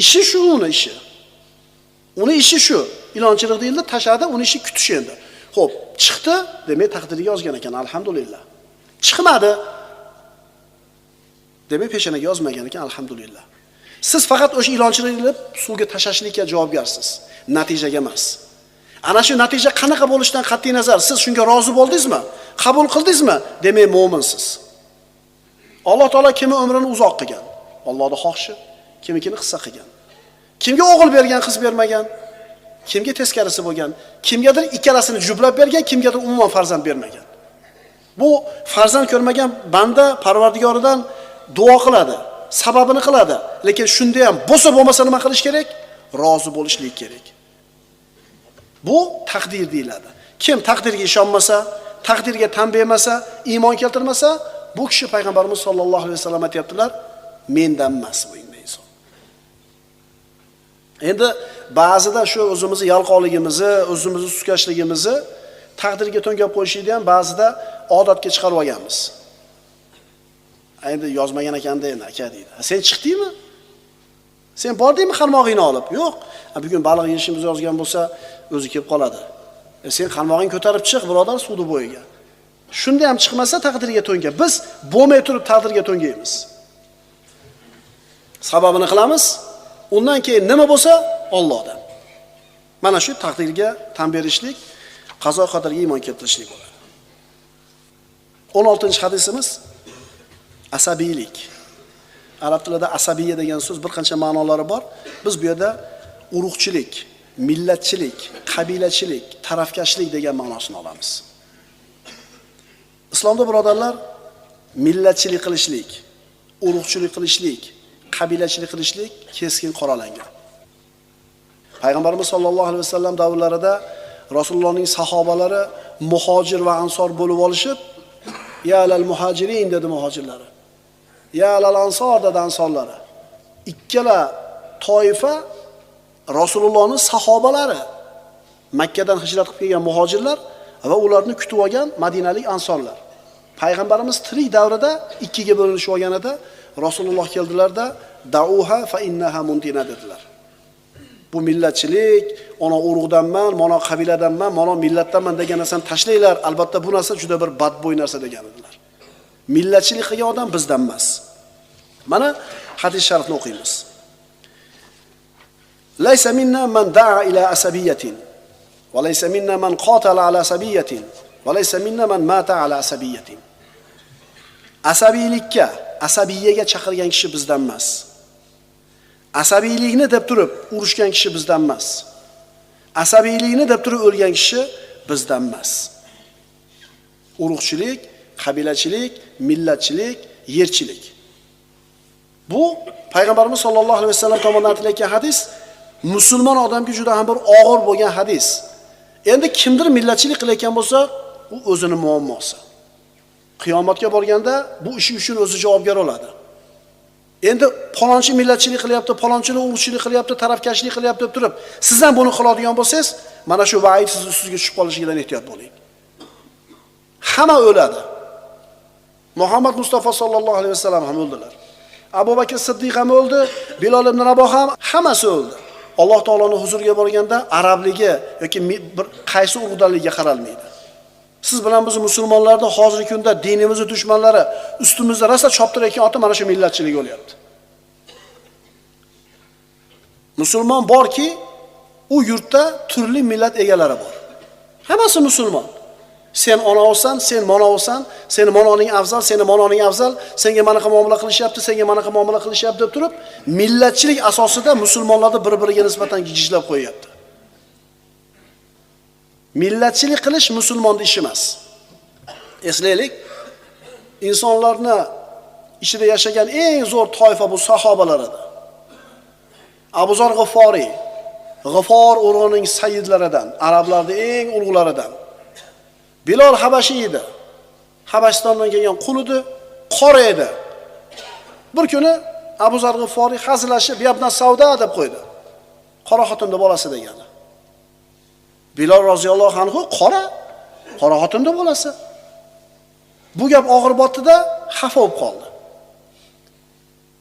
ishi shu, uni ishi. Uni ishi shu. Ilon chirg'ini ildi, tashladi, uni ishi kutish endi. Xo'p, chiqdi, demak taqdiriga yozgan ekan, alhamdulillah. Chiqmadi, demak peshonaga yozmagan ekan, alhamdulillah. Siz faqat o'sha ilon chirg'ini ilib suvga tashlashlikka javobgarsiz, natijaga emas. Ana shu natija qanaqa bo'lishidan qat'iy nazar, siz shunga rozi bo'ldingizmi? Qabul qildingizmi? Demak mo'minsiz. Alloh taolo kimi umrini uzoq qilgan, Allohning xohishi, kimnikini qisqa qilgan. Kimga o'g'il bergan, qiz bermagan, kimga teskarisi bo'lgan, kimgadir ikkalasini jublab bergan, kimgadir umuman farzand bermagan. Bu farzand ko'rmagan banda Parvardigoridan duo qiladi, sababini qiladi, lekin shunda ham bo'lsa bo'lmasa nima qilish kerak? Rozi bo'lishlik kerak. Bu taqdir deyiladi. Kim taqdirga ishonmasa, taqdirga tan bermasa, iymon keltirmasa, bu kishi payg'ambarimiz sollallohu alayhi vasallam aytibdilar, mendan emas bu inson. Endi ba'zida shu o'zimizni yalqoqligimizni, o'zimizni suskashligimizni taqdirga to'nkab qo'yishlikni ham ba'zida odatga chiqarib olganmiz. Endi yozmagan ekanda endi aka deydi. Sen chiqdingmi? Sen bordingmi qarmog'ingni olib? Yo'q. Bugun baliq yeyishimiz yozgan bo'lsa, o'zi kelib qoladi. Sen qarmog'ingni ko'tarib chiq, birodar, suvni bo'yiga. Shunda ham chiqmasa taqdirga to'nga. Biz bo'lmay turib taqdirga to'ngaymiz. Sababini qilamiz, undan keyin nima bo'lsa Allohdan. Mana shu taqdirga tan berishlik, qazo qadarga iymon keltirishlik bo'ladi. 16-hadisimiz asabiylik. Arab tilida asabiya degan so'z bir qancha ma'nolari bor. Biz bu yerda urug'chilik, millatchilik, qabilachilik, tarafkashlik degan ma'nosini olamiz. Islomda birodarlar, millatchilik qilishlik, urug'chilik qilishlik, qabilachilik qilishlik keskin qoralangan. Payg'ambarimiz sollallohu alayhi vasallam davrlarida Rasulullohning sahobalari muhojir va ansor bo'lib olishib, ya alal muhajirin dedi muhojirlari. Ya alal ansor dedi ansorlari. Ikkala toifa Rasulullohning sahobalari, Makkadan hijrat qilib kelgan muhojirlar va ularni kutib olgan madinalik ansorlar. Payg'ambarimiz tirik davrida ikkiga bo'linishib olganida Rasululloh keldilarda dauha fa innaha muntina dedilar. Bu millatchilik, ona urug'danman, mana qabiladanman, mana millatdanman degan narsani tashlanglar. Albatta bu narsa juda bir badbo'y narsa degan edilar. Millatchilik qilgan odam bizdan emas. Mana hadis sharifni o'qiymiz. Laysa minna man da'a ila asabiyatin va laysa minna man qatala ala asabiyatin va laysa minna man mata ala asabiyatin. Asabiylikka, asabiyaga chaqirgan kishi bizdan emas. Asabiylikni deb turib urushgan kishi bizdan emas. Asabiylikni deb turib o'lgan kishi bizdan emas. Urug'chilik, qabilachilik, millatchilik yerchilik. Bu payg'ambarimiz sollallohu alayhi vasallam tomonidan aytilayotgan hadis musulmon odamga juda ham bir og'ir bo'lgan hadis. Endi kimdir millatchilik qilayotgan bo'lsa, u o'zini muammosi. Qiyomatga borganda bu ishi uchun o'zi javobgar bo'ladi. Endi palonchi millatchilik qilyapti, palonchini urug'chilik qilyapti, tarafkashlik qilyapti deb turib, siz ham buni qiladigan bo'lsangiz, mana shu va'id siz ustingizga tushib qolishidan ehtiyot bo'ling. Hamma o'ladi. Muhammad Mustafa sallallohu alayhi vasallam ham o'ldilar. Abu Bakr Siddiq ham o'ldi, Bilol ibn Raboh ham, hammasi o'ldi. Alloh taoloning huzuriga borganda arabligi yoki bir qaysi urug'danligiga qaralmaydi. Siz bilan biz musulmonlarda hozirgi kunda dinimizni dushmanlari ustimizda rosa choptirayotgan oti mana shu millatchilik bo'lyapti. Musulmon borki, u yurtda turli millat egalari bor. Hammasi musulmon. Sen onavisan, sen monavisan, seni mononing afzal, seni mononing afzal, senga manaqa muomala qilishyapti, senga manaqa muomala qilishyapti deb turib, millatchilik asosida musulmonlarni bir-biriga nisbatan gijlab qo'yapti. Millatchilik qilish musulmonning ishi emas. Eslaylik, insonlarni ichida yashagan eng zo'r toifa bu sahobalar edi. Abu Zar G'iforiy, G'ifor urug'ining sayyidlaridan, arablarning eng ulug'laridan. Bilol Habashiy edi. Habashistondan kelgan qul edi, qora edi. Bir kuni Abu Zar G'iforiy hazillashib, "Yabna Savda" deb qo'ydi. Qora xotinning bolasi degani. Bilol roziyallohu anhu qora, qora xotinning bolasi. Bu gap og'ir botdi-da, xafa bo'lib qoldi.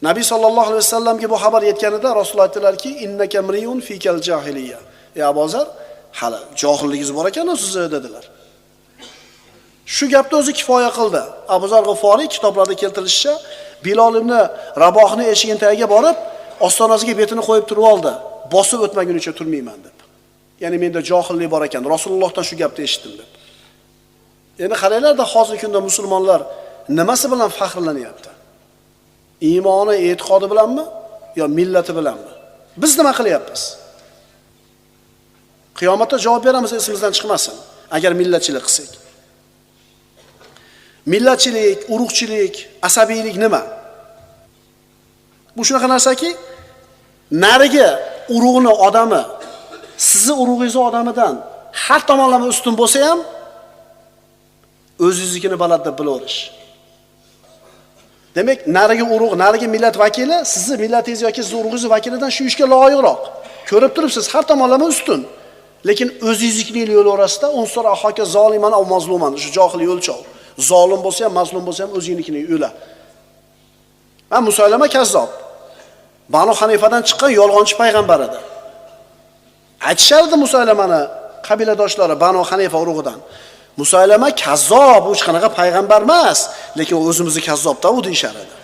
Nabiy sallallohu alayhi vasallamga bu xabar yetganida Rasululloh aytdilarki, "Innaka mriyun fikal jahiliya." Ey Abu Zar, hali johilligingiz bor ekan-ku sizni dedilar. Shu gapni o'zi kifoya qildi. Abu Zar G'iforiy kitoblarda keltirilishicha, Bilol ibn Rabohning eshigining tagiga borib, ostonasiga betini qo'yib turib oldi. Bosib o'tmagunicha turmayman deb. Ya'ni menda johillik bor ekan, Rasulullohdan shu gapni eshitdim deb. Endi qaranglar-da, hozirgi kunda musulmonlar nimasi bilan faxrlanyapti? Iymoni, e'tiqodi bilanmi yo millati bilanmi? Biz nima qilyapmiz? Qiyomatda javob beramiz, esimizdan chiqmasin, agar millatchilik qilsak. Millatchilik, urug'chilik, asabiylik nima? Bu shunaqa narsaki, narigi urug'ni odami sizni urug'ingizni odamidan har tomonlama ustun bo'lsa ham o'zingiznikini balad deb bilaverish. Demak, narigi urug', narigi millat vakili sizni millatingiz yoki sizni urug'ingiz vakilidan shu ishga loyiqroq. Ko'rib turibsiz, har tomonlama ustun. Lekin o'zingiznikini yo'l orasida unsur ahoka zoliman av mazluman, shu johiliy o'lchov. Zolim bo'lsa ham, mazlum bo'lsa ham o'zingnikini o'la. Ha, Musaylama kazzob. Banu Hanifadan chiqqan yolg'onchi payg'ambar edi. Aytishardi Musaylamani qabiladoshlari Banu Hanifa urug'idan. Musaylama kazzob, u hech qanaqa payg'ambar emas, lekin u o'zimizni kazzobda u deyishar edi.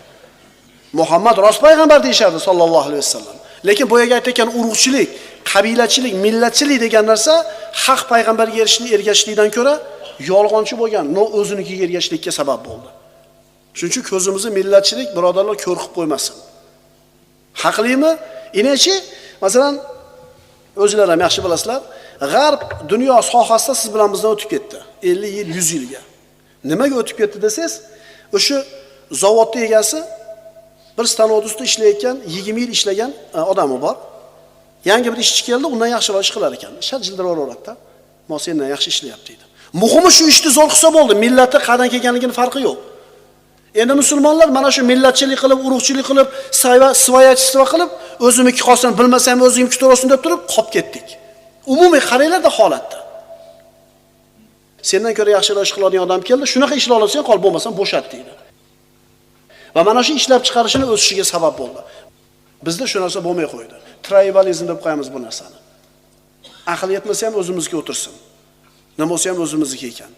Muhammad rost payg'ambar deyishardi sallallohu alayhi vasallam. Lekin boyaga aytgan urug'chilik, qabilachilik, millatchilik degan narsa haq payg'ambarga ergashishlikdan ko'ra yolg'onchi bo'lgan, no o'zinikiga ergashishlikka sabab bo'ldi. Shuning uchun ko'zimizni millatchilik birodarlar ko'r qilib qo'ymasin. Haqlimi? Inachi, masalan, o'zinglar ham yaxshi bilasizlar, G'arb dunyo sohasida siz bilan bizdan o'tib ketdi. 50 yil, 100 yilga. Nimaga o'tib ketdi desangiz, o'sha zavodning egasi bir stanok ustida ishlayotgan, 20 yil ishlagan odami bor. Yangi bir ishchi keldi, undan yaxshiroq ish qilar ekan. Shart jildiraveraveradi-da. "Mo sendan yaxshi ishlayapti" deydi. Muhimi shu ishni zo'r qilsa bo'ldi, millati qayerdan kelganligini farqi yo'q. Endi musulmonlar mana shu millatchilik qilib, urug'chilik qilib, svoyachistvo qilib, o'zimniki qolsin, bilmasam o'zimniki to'g'risin deb turib qolib ketdik. Umumiy qaranglar-da holatda. Sendan ko'ra yaxshiroq ish qiladigan odam keldi, shunaqa ishla olsang qol, bo'lmasam bo'shat deydi. Va mana shu ishlab chiqarishini o'sishiga sabab bo'ldi. Bizda shu narsa bo'lmay qo'ydi. Tribalizm deb qo'yamiz bu narsani. Aql yetmasa ham o'zimizga o'tirsin. Nima bo'lsa ham o'zimizniki ekan.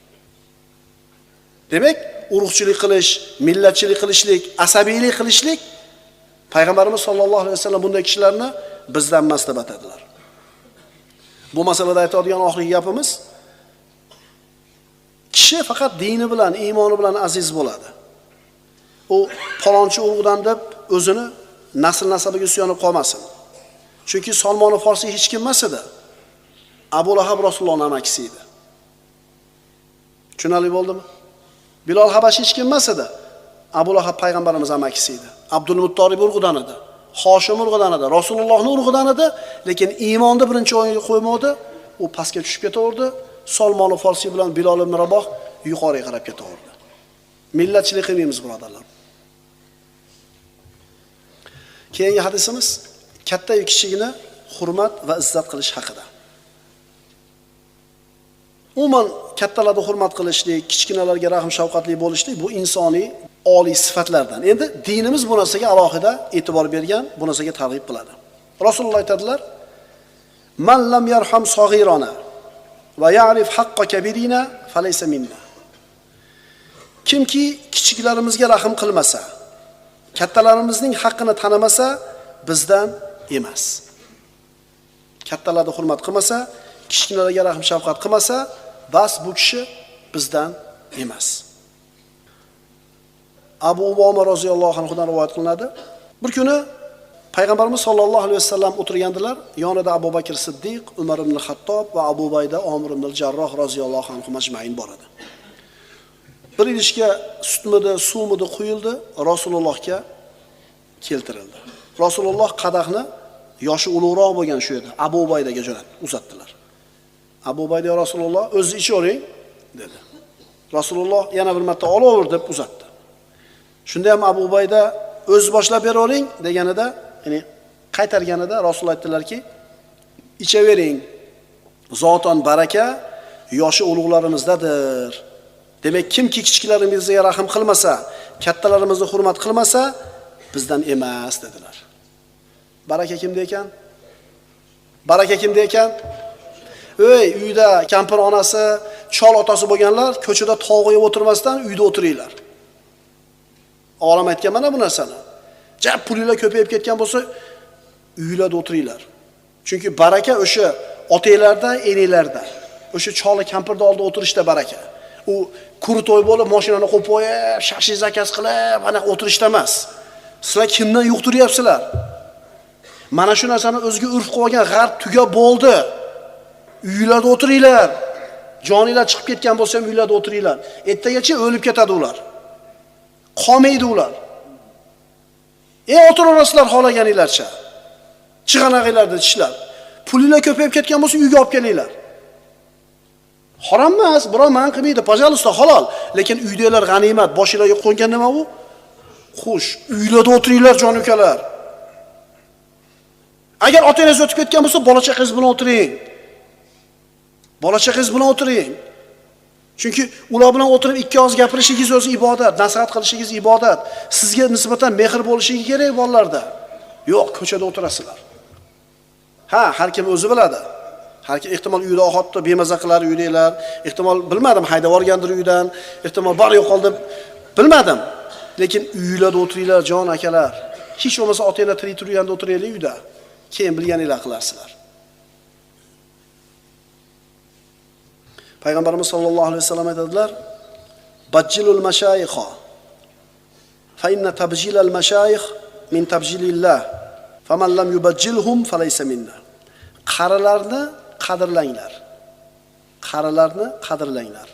Demak, urug'chilik qilish, millatchilik qilishlik, asabiylik qilishlik Payg'ambarimiz sollallohu alayhi vasallam bunday kishilarni bizdan emas deb atadilar. Bu masalada aytadigan oxirgi gapimiz, kishi faqat dini bilan, iymoni bilan aziz bo'ladi. U palonchi urug'dan deb o'zini nasl nasabiga suyanib qolmasin. Chunki Salmon Forsiy hech kim emas edi. Abu Lahab Rasulullohning amakisi edi. Tushunarli bo'ldimi? Bilol Habashi hech kim emas edi. Abu Lahab payg'ambarimiz amakisi edi. Abdul Muttolib urug'idan edi. Hoshim urug'idan edi. Rasulullohning urug'idan edi, lekin iymonni birinchi o'ringa qo'ymadi. U pastga tushib ketaverdi. Salmon Farsiy bilan Bilol ibn Raboh yuqoriga qarab ketaverdi. Millatchilik qilmaymiz, birodarlar. Keyingi hadisimiz katta va kichikni hurmat va izzat qilish haqida. Umuman kattalarni hurmat qilishlik, kichkinalarga rahm shafqatli bo'lishlik bu insoniy oliy sifatlardan. Endi dinimiz bu narsaga alohida e'tibor bergan, bu narsaga targ'ib qiladi. Rasululloh aytadilar: "Man lam yarham sag'irona va ya'rif haqqa kabirina falaysa minna." Kimki kichiklarimizga rahm qilmasa, kattalarimizning haqqini tanimasa, bizdan emas. Kattalarni hurmat qilmasa, kichkinalarga rahm shafqat qilmasa, bas bu kishi bizdan emas. Abu Umama roziyallohu anhudan rivoyat qilinadi. Bir kuni Payg'ambarimiz sollallohu alayhi vasallam o'tirgandilar, yonida Abu Bakr Siddiq, Umar ibn Xattob va Abu Bayda Omir ibn Jarroh roziyallohu anhu majmain bor edi. Bir idishga sutmidi, suvmidi quyildi, Rasulullohga keltirildi. Rasululloh qadahni yoshi ulug'roq bo'lgan shu edi, Abu Baydaga jo'natdi, uzatdilar. Abu Bayda Rasululloh, o'zi ichavering dedi. Rasululloh yana bir marta olaver deb uzatdi. Shunda ham Abu Bayda o'zi boshlab beravering deganida, ya'ni qaytarganida Rasululloh aytdilarki, ichavering. Zotan baraka yoshi ulug'larimizdadir. Demak, kimki kichiklarimizga rahm qilmasa, kattalarimizni hurmat qilmasa, bizdan emas dedilar. Baraka kimda ekan? Baraka kimda ekan? Ey, uyda kampir onasi, chol otasi bo'lganlar ko'chada tovuq yeb o'tirmasdan uyda o'tiringlar. Olam aytgan mana bu narsani. Ja pulinglar ko'payib ketgan bo'lsa, uylarda o'tiringlar. Chunki baraka o'sha otanglarda, enanglarda. O'sha choli kampirning oldida o'tirishda baraka. U krutoy bo'lib, mashinani qo'yib qo'yib, shashlik zakaz qilib, ana o'tirishda emas. Sizlar kimdan yuqtiryapsizlar? Mana shu narsani o'ziga urf qilib olgan g'arb tugab bo'ldi. Uylarda o'tiringlar. Joninglar chiqib ketgan bo'lsa ham uylarda o'tiringlar. Ertagacha o'lib ketadi ular. Qolmaydi ular. O'tiraverasizlar xohlaganinglarcha. Chig'anog'inglarda tishlab. Pulinglar ko'payib ketgan bo'lsa uyga olib kelinglar. Harom emas, birov man qilmaydi, пожалуйста, halol. Lekin uydagilar g'animat, boshinglarga qo'ngan nima u? Xush, uylarda o'tiringlar jon ukalar. Agar otangiz o'tib ketgan bo'lsa, bola chaqangiz bilan o'tiring. Bola chaqangiz bilan o'tiring. Chunki ular bilan o'tirib ikki og'iz gapirishingiz o'zi ibodat, nasihat qilishingiz ibodat. Sizga nisbatan mehr bo'lishi kerak bolalarda. Yo'q, ko'chada o'tirasizlar. Ha, har kim o'zi biladi. Har kim ehtimol uyda ovqatni bemaza qilar uydagilar, ehtimol bilmadim haydab yuborgandir uydan, ehtimol bor yo'qol deb bilmadim. Lekin uylarda o'tiringlar jon akalar. Hech bo'lmasa otanglar tirik turganda o'tiraylik uyda. Keyin bilganinglar qilarsizlar. Payg'ambarimiz sollallohu alayhi vasallam aytadilar: "Bajjilul mashayikha fa inna tabjilal mashayikh min tabjilillah faman lam yubajjilhum falaysa minna." Qarilarni qadrlanglar. Qarilarni qadrlanglar.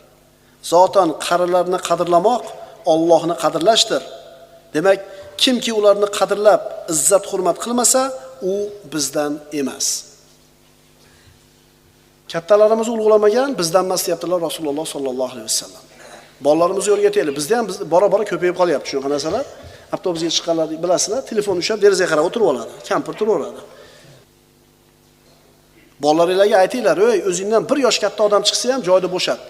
Zotan qarilarni qadrlamoq Allohni qadrlashdir. Demak, kimki ularni qadrlab, izzat hurmat qilmasa, u bizdan emas. Kattalarimiz ulug'lamagan bizdan emas deyaptilar Rasululloh sollallohu alayhi vasallam. Bolalarimizni o'rgataylik. Bizda ham biz bora-bora ko'payib qolyapti shunaqa narsalar. Avtobusga chiqqanlar bilasizlar, telefon ushlab derazaga qarab o'tirib oladi, kampir turaveradi. Bolalaringlarga aytinglar, "Ey, o'zingdan bir yosh katta odam chiqsa ham joyida bo'shat."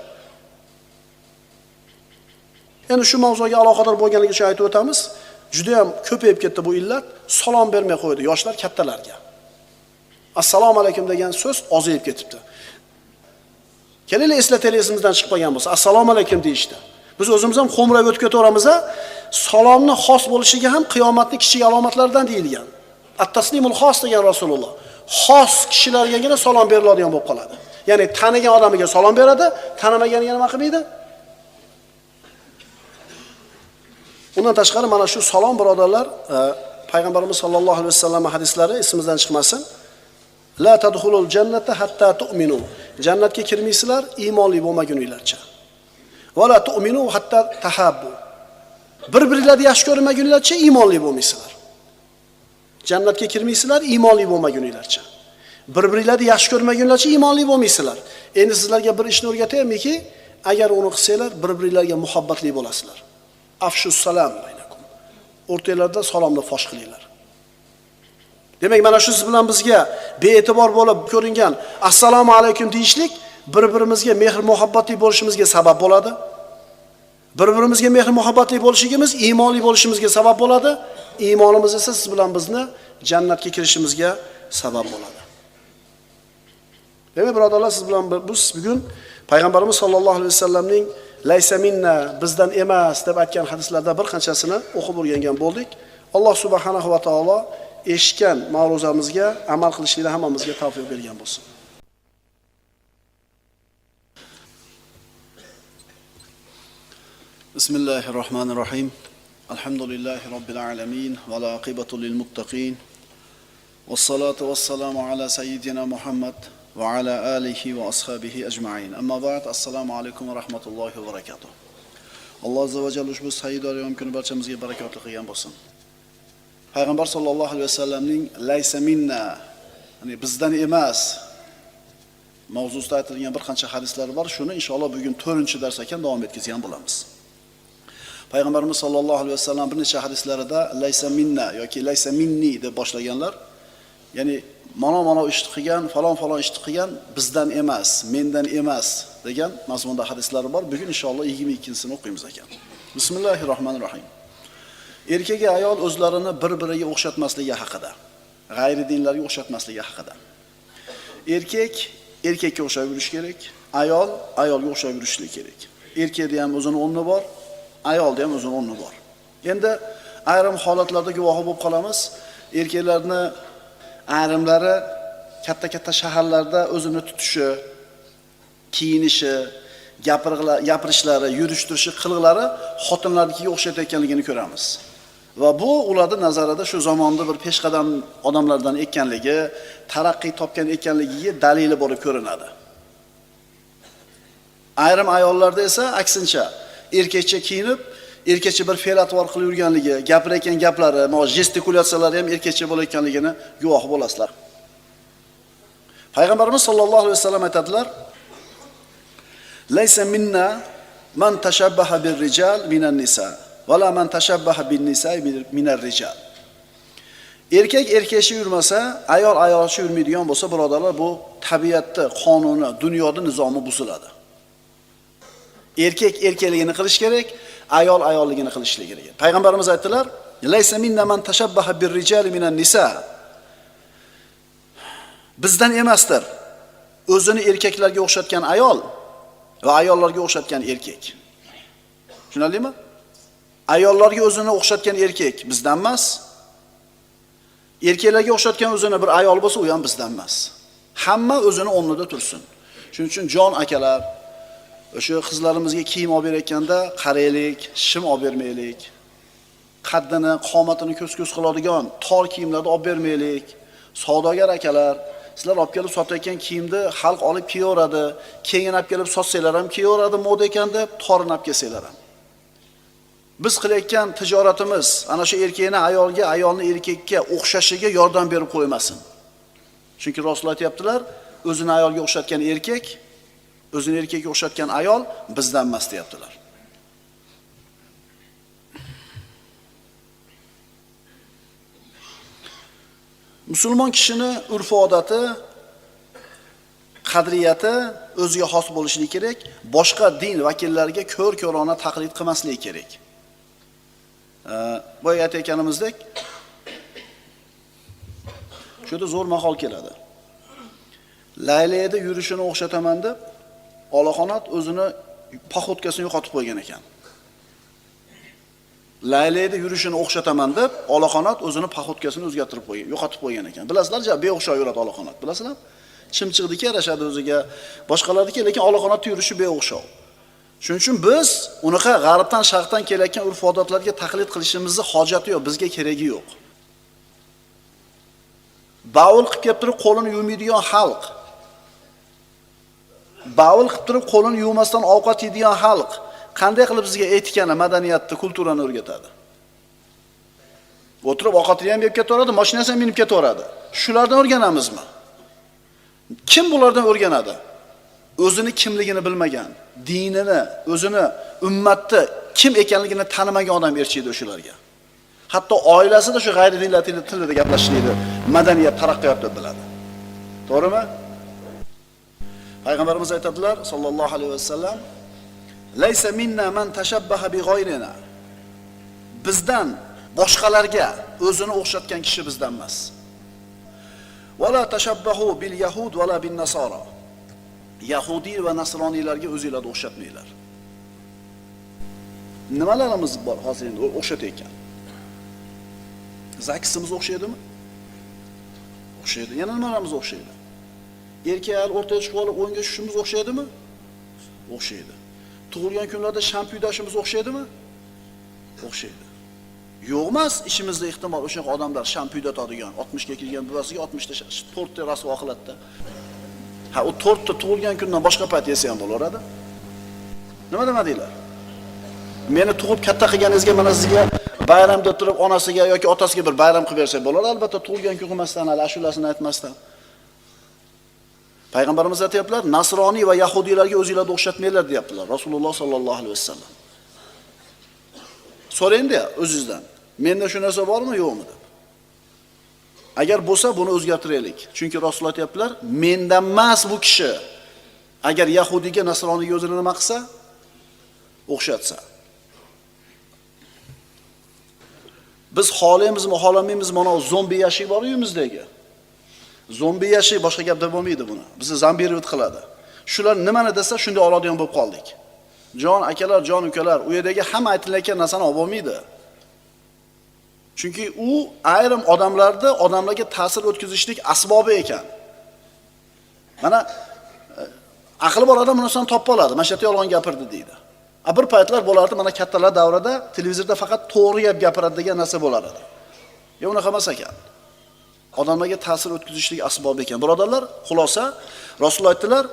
Endi shu mavzuga aloqador bo'lganligi uchun aytib o'tamiz. Juda ham ko'payib ketdi bu illat. Salom bermay qo'ydi yoshlar kattalarga. Assalomu alaykum degan so'z ozayib ketibdi. Kelinglar eslataylik, esimizdan chiqib qolgan bo'lsa, assalomu alaykum deyishdi. Biz o'zimiz ham xo'mrayib o'tib ketaveramiz-a. Salomni xos bo'lishiga ham qiyomatning kichik alomatlaridan deyilgan. At-taslimul xos degan Rasululloh. Xos kishilargagina salom beriladigan bo'lib qoladi. Ya'ni tanigan odamiga salom beradi, tanimaganiga nima qilmaydi? Undan tashqari mana shu salom birodarlar, Payg'ambarimiz sollallohu alayhi vasallam hadislari esimizdan chiqmasin. La tadkhulul jannata hatta tu'minu. Jannatga kirmaysizlar iymonli bo'lmaguninglarcha. Va la tu'minu hatta tahabbu. Bir-biringlarni yaxshi ko'rmagunlarcha iymonli bo'lmaysizlar. Jannatga kirmaysizlar iymonli bo'lmaguninglarcha. Bir-biringlarni yaxshi ko'rmagunlarcha iymonli bo'lmaysizlar. Endi sizlarga bir ishni o'rgatayapmiki, agar uni qilsanglar, bir-biringlarga muhabbatli bo'lasizlar. Afshus salam baynakum. O'rtanglarda salomni fosh qilinglar. Demak, mana shu siz bilan bizga be'tibor bo'lib ko'ringan assalomu alaykum deyishlik bir-birimizga mehr-muhabbatli bo'lishimizga sabab bo'ladi. Bir-birimizga mehr-muhabbatli bo'lishligimiz iymonli bo'lishimizga sabab bo'ladi. Iymonimiz esa siz bilan bizni jannatga kirishimizga sabab bo'ladi. Demak, birodarlar, siz bilan biz bugun Payg'ambarimiz sollallohu alayhi vasallamning laysa minna, bizdan emas deb aytgan hadislardan bir qanchasini o'qib o'rgangan bo'ldik. Alloh subhanahu va taolo eshitgan ma'ruzamizga amal qilishlikni hammamizga tavfiq bergan bo'lsin. Bismillahirrohmanirrohim. Alhamdulillahi robbil alamin va la aqibatu lil muttaqin. Vassalatu vassalamu ala sayyidina Muhammad va ala alihi va ashabihi ajma'in. Amma ba'd. Assalomu alaykum va rahmatullohi va barakatuh. Alloh azza va jalla ushbu sayyidor yom kuni barchamizga barakotli qilgan bo'lsin. Payg'ambar sollallohu alayhi vasallamning laysa minna, ya'ni bizdan emas mavzusida aytilgan bir qancha hadislar bor. Shuni inshaalloh bugun 4-dars ekan davom etkazgan bo'lamiz. Payg'ambarimiz sollallohu alayhi vasallam bir necha hadislarida laysa minna yoki laysa minni deb boshlaganlar. Ya'ni mana ishni qilgan, falon ishni qilgan bizdan emas, mendan emas degan mazmunda hadislari bor. Bugun inshaalloh 22-sini o'qiymiz ekan. Bismillahirrohmanirrohim. Erkak va ayol o'zlarini bir-biriga o'xshatmasligi haqida, g'ayri dinlarga o'xshatmasligi haqida. Erkak erkakka o'xshab yurish kerak, ayol ayolga o'xshab yurishligi kerak. Erkakda ham o'zini o'rni bor, ayolda ham o'zini o'rni bor. Endi ayrim holatlarda guvohi bo'lib qolamiz. Erkaklarni ayrimlari katta-katta shaharlarda o'zini tutishi, kiyinishi, gapirishlari, yurish-turishi, qiliqlari xotinlarnikiga o'xshatayotganligini ko'ramiz. Va bu ularning nazarida shu zamonda bir peshqadam odamlardan ekanligi, taraqqiy topgan ekanligiga dalili bo'lib ko'rinadi. Ayrim ayollarda esa aksincha erkakcha kiyinib, erkakcha bir fe'l-atvor qilib yurganligi, gapirayotgan gaplari, jestikulyatsiyalari ham erkakcha bo'layotganligini guvohi bo'lasizlar. Payg'ambarimiz sollallohu alayhi vasallam aytadilar: Laysa minna man tashabbaha bir-rijal minan nisa va la man tashabbaha bin-nisa'i minar rijal. Erkak erkakcha yurmasa, ayol ayolcha yurmaydigan bo'lsa, birodarlar, bu tabiatda, qonuni, dunyoda nizomi buziladi. Erkak erkakligini qilish kerak, ayol ayolligini qilishligi kerak. Payg'ambarimiz aytdilar: Laysa minna man tashabbaha bir-rijali minan nisa. Bizdan emasdir o'zini erkaklarga o'xshatgan ayol va ayollarga o'xshatgan erkak. Tushunarlimi? Ayollarga o'zini o'xshatgan erkak bizdan emas. Erkaklarga o'xshatgan o'zini bir ayol bo'lsa, u ham bizdan emas. Hamma o'zini o'rnida tursin. Shuning uchun jon akalar, o'sha qizlarimizga kiyim olib berayotganda qaraylik, shim olib bermaylik. Qaddini, qomatini ko'z-ko'z qiladigan tor kiyimlarni olib bermaylik. Savdogar akalar, sizlar olib kelib sotayotgan kiyimni xalq olib kiyaveradi, keyin olib kelib sotsanglar ham kiyaveradi, moda ekan deb torini olib kelsanglar ham. Biz qilayotgan tijoratimiz ana shu erkakni ayolga, ayolni erkakka o'xshashiga yordam berib qo'ymasin. Chunki Rasul aytayaptilar, o'zini ayolga o'xshatgan erkak, o'zini erkakka o'xshatgan ayol bizdan emas deyaptilar. Musulmon kishini urf-odati, qadriyati o'ziga xos bo'lishligi kerak, boshqa din vakillariga ko'r-ko'rona taqlid qilmasligi kerak. Boya aytganimizdek, shu yerda zo'r maqol keladi. Laylayda yurishini o'xshataman deb olaqonat o'zini poxotkasini yo'qotib qo'ygan ekan. Laylayda yurishini o'xshataman deb olaqonat o'zini poxotkasini o'zgartirib qo'ygan, yo'qotib qo'ygan ekan. Bilasizlar, beo'xshov yuradi olaqonat, bilasizlar? Chimchiqniki yarashadi o'ziga, boshqalarniki, lekin olaqonatning yurishi beo'xshov. Shuning uchun biz unaqa g'arbdan, sharqdan kelayotgan urf-odatlarga taqlid qilishimizni hojati yo'q, bizga keragi yo'q. Bavul qilib kelib turib qo'lini yuvmaydigan xalq, bavul qilib turib qo'lini yuvmasdan ovqat yeydigan xalq, qanday qilib bizga etikani, madaniyatni, kulturani o'rgatadi? O'tirib ovqatini ham yeb ketaveradi, mashinasini ham minib ketaveradi. Shulardan o'rganamizmi? Kim bulardan o'rganadi? O'zini kimligini bilmagan, dinini, o'zini, ummatni kim ekanligini tanimagan odam erchiydi o'shalarga. Hatto oilasida shu g'ayri dinlar tilida gaplashishlikni madaniyat, taraqqiyot deb biladi. To'g'rimi? Payg'ambarimiz aytadilar sollallohu alayhi vasallam: "Laysa minna man tashabbaha bi g'ayrina." Bizdan boshqalarga o'zini o'xshatgan kishi bizdan emas. Va la tashabbahu bil yahud va la bin nasara. Yahudi va nasroniylarga o'zinglarni o'xshatmanglar. Nimalarimiz bor hozir endi o'xshatayotgan? Zaksimiz o'xshaydimi? O'xshaydi. Yana nimalarimiz o'xshaydi? Erkak ayol o'rtaga chiqib olib o'yinga tushishimiz o'xshaydimi? O'xshaydi. Tug'ilgan kunlarda shampundashimiz o'xshaydimi? O'xshaydi. Yo'q emas, ishimizda ehtimol o'sha odamlar shampuydatadigan, 60 ga kelgan buvasiga 60 ta tortni rasvo qiladi-da. Ha, u tortni tug'ilgan kundan boshqa payt yesa ham bo'laveradi. Nima demadinglar? Meni tug'ib katta qilganingizga mana sizga bayramda turib onasiga yoki otasiga bir bayram qilib bersak bo'ladi, albatta tug'ilgan kun qilmasdan, hali ashulasini aytmasdan. Payg'ambarimiz aytayaptilar, nasroniy va yahudiylarga o'zinglarni o'xshatmanglar deyaptilar Rasululloh sallallohu alayhi vasallam. So'rang-da o'zingizdan. Menda shu narsa bormi, yo'qmi deb. Agar bo'lsa buni o'zgartiraylik. Chunki Rasululloh aytayaptilar, mendan emas bu kishi. Agar yahudiyga, nasroniyga o'zini nima qilsa, o'xshatsa. Biz xohlaymizmi, xohlamaymizmi, mana zombi yashik bor uyimizdagi. Zombi yashik boshqa gap deb bo'lmaydi buni. Bizni zombirovat qiladi. Shular nimani desa shunday oladigan bo'lib qoldik. Jon akalar, jon ukalar, u yerdagi hamma aytilayotgan narsani olib bo'lmaydi. Chunki u ayrim odamlarda odamlarga ta'sir o'tkazishlik asbobi ekan. Mana aqli bor odam bu narsani topib oladi. Mana shu yerda yolg'on gapirdi deydi. A bir paytlar bo'lardi, mana kattalar davrida televizorda faqat to'g'ri gap gapiradi degan narsa bo'lar edi. Yo'q, unaqa emas ekan. Odamlarga ta'sir o'tkazishlik asbobi ekan. Birodarlar, xulosa Rasululloh aytdilar: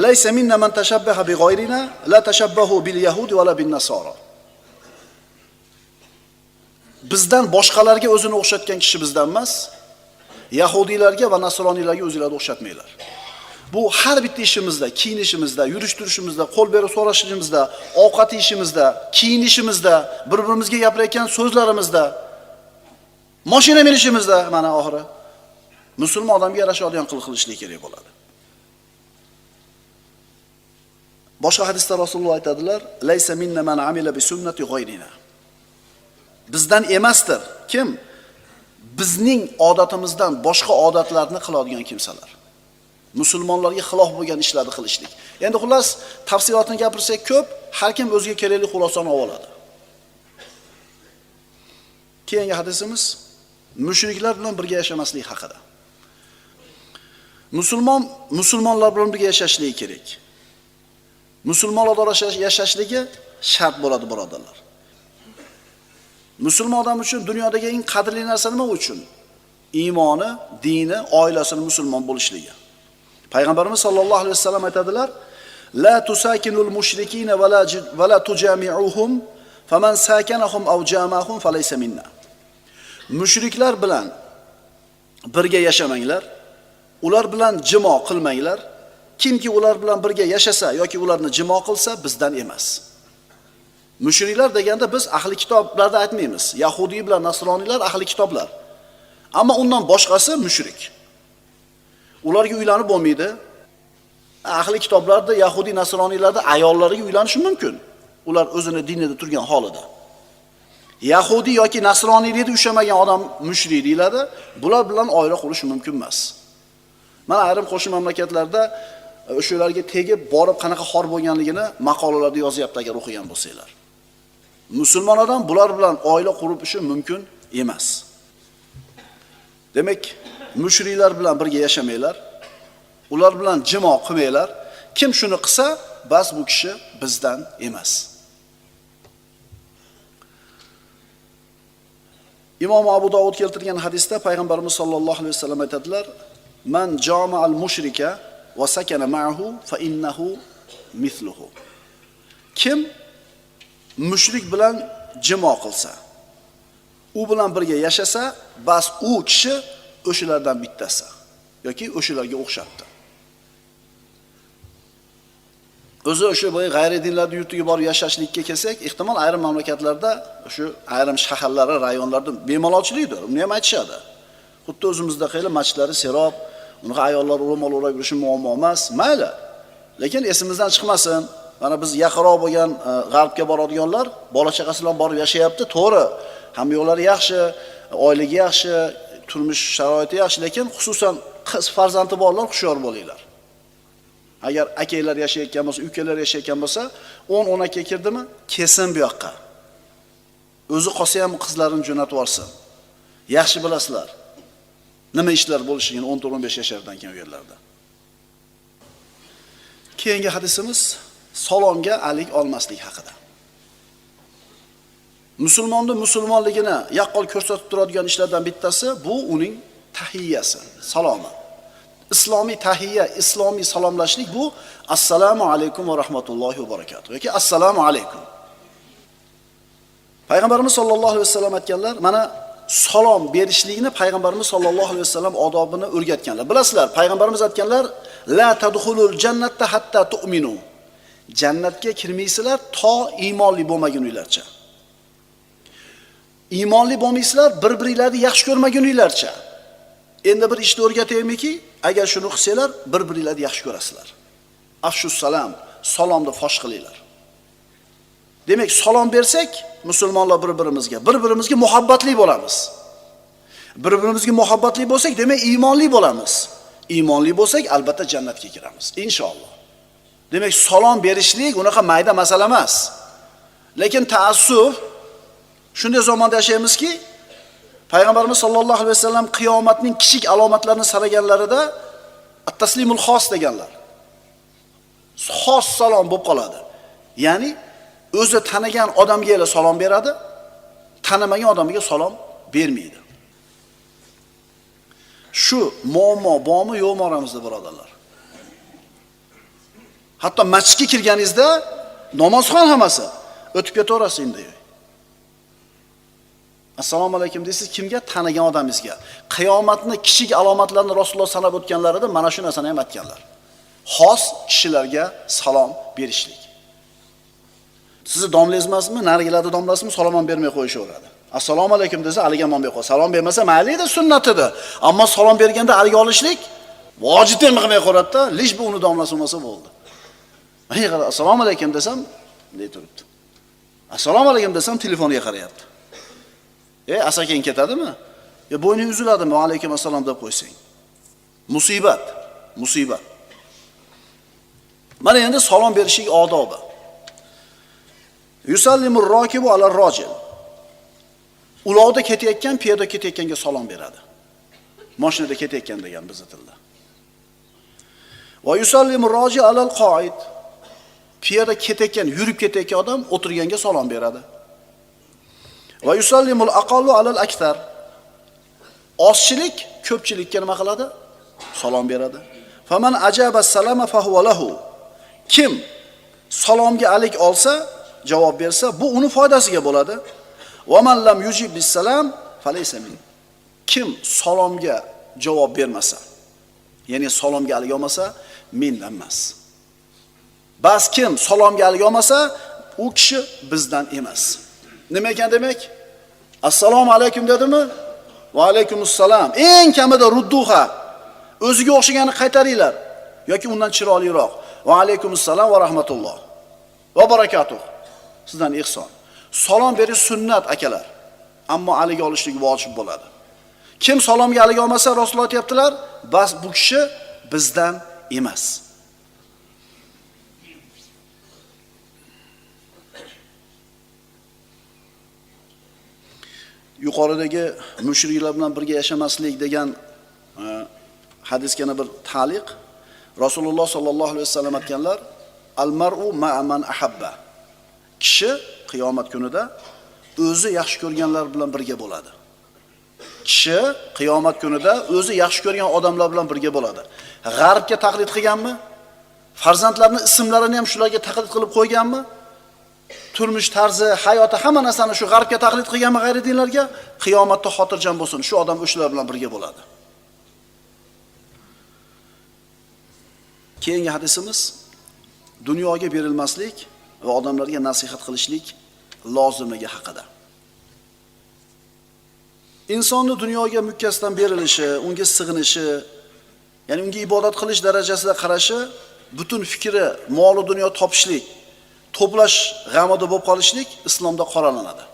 "Laysa minna man tashabbaha bi g'ayrina, la tashabbahu bil yahudi va la bin nasara." Bizdan boshqalarga o'zini o'xshatgan kishi bizdan emas. Yahudiylarga va nasroniylarga o'zinglarni o'xshatmanglar. Bu har bitta ishimizda, kiyinishimizda, yurish turishimizda, qo'l berib so'rashishimizda, ovqat yeyishimizda, kiyinishimizda, bir-birimizga gapirayotgan so'zlarimizda, mashina minishimizda, mana oxiri musulmon odamga yarashadigan qil qilishlik kerak bo'ladi. Boshqa hadisda Rasululloh aytadilar: "Laysa minna man amila bi sunnati g'ayrina." Bizdan emasdir kim bizning odatimizdan boshqa odatlarni qiladigan kimsalar. Musulmonlarga xilof bo'lgan ishlarni qilishlik. Endi xullas tafsilotini gapirsak ko'p, har kim o'ziga kerakli xulosani olib oladi. Keyingi hadisimiz mushriklar bilan birga yashamaslik haqida. Musulmon musulmonlar bilan birga yashashligi kerak. Musulmonlar orasida yashashligi shart bo'ladi, birodarlar. Musulmon odam uchun dunyodagi eng qadrli narsa nima uchun? Iymoni, dini, oilasini musulmon bo'lishligi. Payg'ambarimiz sollallohu alayhi vasallam aytadilar: "La tusakinul mushrikina va la tujami'uhum, faman sakanahum aw jama'ahum falaysa minna." Mushriklar bilan birga yashamanglar, ular bilan jimo qilmanglar. Kimki ular bilan birga yashasa yoki ularni jimo qilsa bizdan emas. Mushriklar deganda biz ahli kitoblarda aytmaymiz. Yahudiy bilan nasroniylar ahli kitoblar. Ammo undan boshqasi mushrik. Ularga uylanib bo'lmaydi. Ahli kitoblarda, Yahudiy, nasroniylarda ayollariga uylanishi mumkin. Ular o'zini dinida turgan holida. Yahudi yoki nasroniylikda ushamagan odam mushrik deyiladi. Bular bilan oila qurish mumkin emas. Mana ayrim qo'shni mamlakatlarda o'shalarga tegib borib qanaqa xor bo'lganligini maqolalarda yozyapti agar o'qigan bo'lsanglar. Musulmon odam bular bilan oila qurib ishi mumkin emas. Demak, mushriklar bilan birga yashamanglar, ular bilan jimo qilmanglar. Kim shuni qilsa, bas bu kishi bizdan emas. Imom Abu Dovud keltirgan hadisda payg'ambarimiz sollallohu alayhi vasallam aytadilar: "Man jama'al mushrika va sakana ma'ahu fa innahu mithluhu." Kim Mushrik bilan jimo qilsa, u bilan birga yashasa, bas u kishi o'shalardan bittasi yoki o'shalarga o'xshabdi. O'zi o'sha boya g'ayri dinlarning yurtiga borib yashashlikka kelsak, ehtimol ayrim mamlakatlarda o'sha ayrim shaharlarda, rayonlarda bemalolchilikdir. Uni ham aytishadi. Xuddi o'zimizda qilib masjidlari serob, unaqa ayollar ro'mol o'rab yurishi muammo emas, mayli. Lekin esimizdan chiqmasin. Mana biz yaqinroq bo'lgan g'arbga boradiganlar bola chaqasi bilan borib yashayapti, to'g'ri. Hamma yo'llari yaxshi, oyligi yaxshi, turmush sharoiti yaxshi, lekin xususan qiz farzandi borlar hushyor bo'linglar. Agar akanglar yashayotgan bo'lsa, ukalar yashayotgan bo'lsa, 10-12 ga kirdimi, kesin bu yoqqa. O'zi qolsa ham qizlarini jo'natib yuborsin. Yaxshi bilasizlar. Nima ishlar bo'lishini 14-15 yashardan keyin u yerlarda. Keyingi hadisimiz salomga alik olmaslik haqida. Musulmonni musulmonligini yaqqol ko'rsatib turadigan ishlardan bittasi bu uning tahiyyasi, salomi. Islomiy tahiyya, islomiy salomlashlik bu assalomu alaykum va rahmatullohi va barakatuh yoki assalomu alaykum. Payg'ambarimiz sollallohu alayhi vasallam aytganlar, mana salom berishlikni payg'ambarimiz sollallohu alayhi vasallam odobini o'rgatganlar. Bilasizlar, payg'ambarimiz aytganlar, la tadkhulul jannata hatta tu'minu. Jannatga kirmaysizlar to iymonli bo'lmaguninglarcha. Iymonli bo'lmaysizlar, bir-biringlarni yaxshi ko'rmaguninglarcha. Endi bir ishni o'rgataylikki, agar shuni qilsanglar, bir-biringlarni yaxshi ko'rasizlar. Afshus salam, salomni fosh qilinglar. Demak, salom bersak, musulmonlar bir-birimizga, bir-birimizga muhabbatli bo'lamiz. Bir-birimizga muhabbatli bo'lsak, demak iymonli bo'lamiz. Iymonli bo'lsak, albatta jannatga kiramiz, inshaalloh. Demak, salom berishlik unaqa mayda masala emas. Lekin taassuf, shunday zamonda yashaymizki, Payg'ambarimiz sollallohu alayhi vasallam qiyomatning kichik alomatlarini saraganlarida at-taslimul xos deganlar. Xos salom bo'lib qoladi. Ya'ni o'zi tanigan odamga ela salom beradi, tanimagan odamga salom bermaydi. Shu muammo bormi, yo'qmi oramizda birodarlar? Hatto masjidga kirganingizda namozxon hammasi o'tib ketaverasiz endi. Assalomu alaykum deysiz kimga? Tanigan odamingizga. Qiyomatni kichik alomatlarini Rasululloh sanab o'tganlarida mana shu narsani ham aytganlar. Xos kishilarga salom berishlik. Sizni domlangiz emasmi, narigilarni domlasimi, salom ham bermay qo'yishaveradi. Assalomu alaykum desa, haligi ham bermay qo'yadi. Salom bermasa mayli edi, sunnatidir. Ammo salom berganda haligi olishlik vojib ham qilmay qo'yadi-da, lish bu uni domlasi bo'lmasa bo'ldi. Mana assalomu alaykum desam, dey turibdi. Assalomu alaykum desam, telefoniga qarayapti. Asakang ketadimi? Ya bo'yning uziladimi? Va alaykum assalom deb qo'ysang. Musibat, musibat. Mana endi salom berishlik odobi. Yusallimur rokibu ala rojil. Ulovda ketayotgan, piyoda ketayotganga salom beradi. Mashinada ketayotgan degan bizning tilda. Va yusallimur roji alal qoid. Piyoda ketayotgan, yurib ketayotgan odam o'tirganga salom beradi. Va yusallimul aqallu alal aktar. Ozchilik ko'pchilikka nima qiladi? Salom beradi. Faman ajaba salama fahuva lahu. Kim salomga alik olsa, javob bersa, bu uni foydasiga bo'ladi. Va man lam yujib bis-salam falaysa min. Kim salomga javob bermasa, ya'ni salomga alik olmasa, mendan emas. Bas kim salomga alik olmasa, u kishi bizdan emas. Nima ekan demak? Assalomu alaykum dedimi? Va alaykumussalom. Eng kamida rudduha. O'ziga o'xshaganini qaytaringlar yoki undan chiroyliroq. Va alaykumussalom va rahmatulloh va barakatuh. Sizdan ihson. Salom berish sunnat akalar. Ammo aliga olishlik vojib bo'ladi. Kim salomga aliga olmasa, Rasululloh aytibdilar, bas bu kishi bizdan emas. Yuqoridagi mushriklar bilan birga yashamaslik degan hadisga yana bir ta'liq. Rasululloh sollallohu alayhi vasallam aytganlar, al-mar'u ma'a man ahabba. Kishi qiyomat kunida o'zi yaxshi ko'rganlar bilan birga bo'ladi. Kishi qiyomat kunida o'zi yaxshi ko'rgan odamlar bilan birga bo'ladi. G'arbga taqlid qilganmi? Farzandlarning ismlarini ham shularga taqlid qilib qo'yganmi? Turmush tarzi, hayoti, hamma narsani shu g'arbga taqlid qilganmi g'ayri dinlarga, qiyomatda xotirjam bo'lsin, shu odam o'shalar bilan birga bo'ladi. Keyingi hadisimiz dunyoga berilmaslik va odamlarga nasihat qilishlik lozimligi haqida. Insonni dunyoga mukkasidan berilishi, unga sig'inishi, ya'ni unga ibodat qilish darajasida qarashi, butun fikri mol dunyo topishlik, to'plash g'amida bo'lib qolishlik islomda qoralanadi.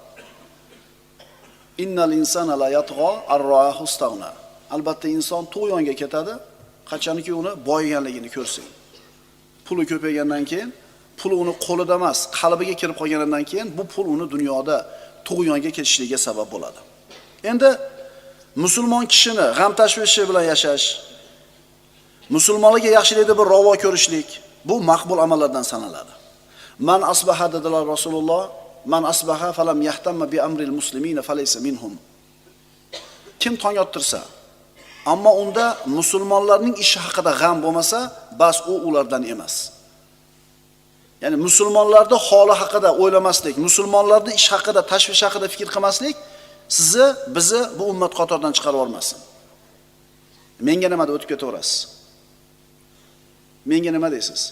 Innal insana la yatg'a ar-ra'ahu istaghna. Albatta inson tug'yonga ketadi, qachonki uni boyiganligini ko'rsang. Puli ko'paygandan keyin, pul uni qo'lida emas, qalbiga kirib qolganidan keyin bu pul uni dunyoda tug'yonga ketishligiga sabab bo'ladi. Endi musulmon kishini g'am tashvishi bilan yashash, musulmonlarga yaxshilikni bir ravo ko'rishlik bu maqbul amallardan sanaladi. Man asbaha dedilar Rasululloh, man asbaha falam yahtamma bi amril muslimina falaysa minhum. Kim tong ottirsa, ammo unda musulmonlarning ishi haqida g'am bo'lmasa, bas u ulardan emas. Ya'ni musulmonlarning holi haqida o'ylamaslik, musulmonlarning ish haqida, tashvish haqida fikr qilmaslik sizni, bizni bu ummat qatoridan chiqarib yubormasin. Menga nima deb o'tib ketaverasiz? Menga nima deysiz?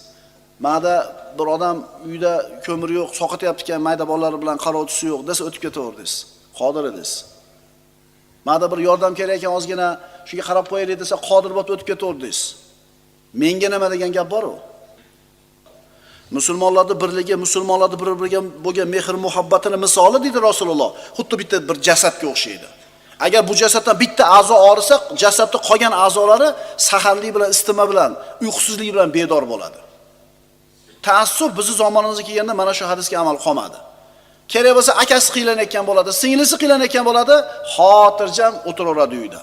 Ma'da bir odam uyda ko'mir yo'q, soqatyapti ekan, mayda bolalari bilan qarovchisi yo'q desa o'tib ketaver deysiz. Qodir edingiz. Ma'da bir yordam kerak ekan ozgina, shunga qarab qo'yaylik desa qodir bo'lib o'tib ketaver deysiz. Menga nima degan gap bor u? Musulmonlarning birligi, musulmonlarning bir-biriga bo'lgan mehr muhabbatini misoli deydi Rasululloh. Xuddi bitta bir jasadga o'xshaydi. Agar bu jasaddan bitta a'zo og'risa, jasadda qolgan a'zolari saharlik bilan, isitma bilan, uyqusizlik bilan bedor bo'ladi. Taassub bizi zamonimizga kelganda mana shu hadisga amal qolmadi. Kerak bo'lsa akasi qiylanayotgan bo'ladi, singlisi qiylanayotgan bo'ladi, xotirjam o'tiraveradi uyda.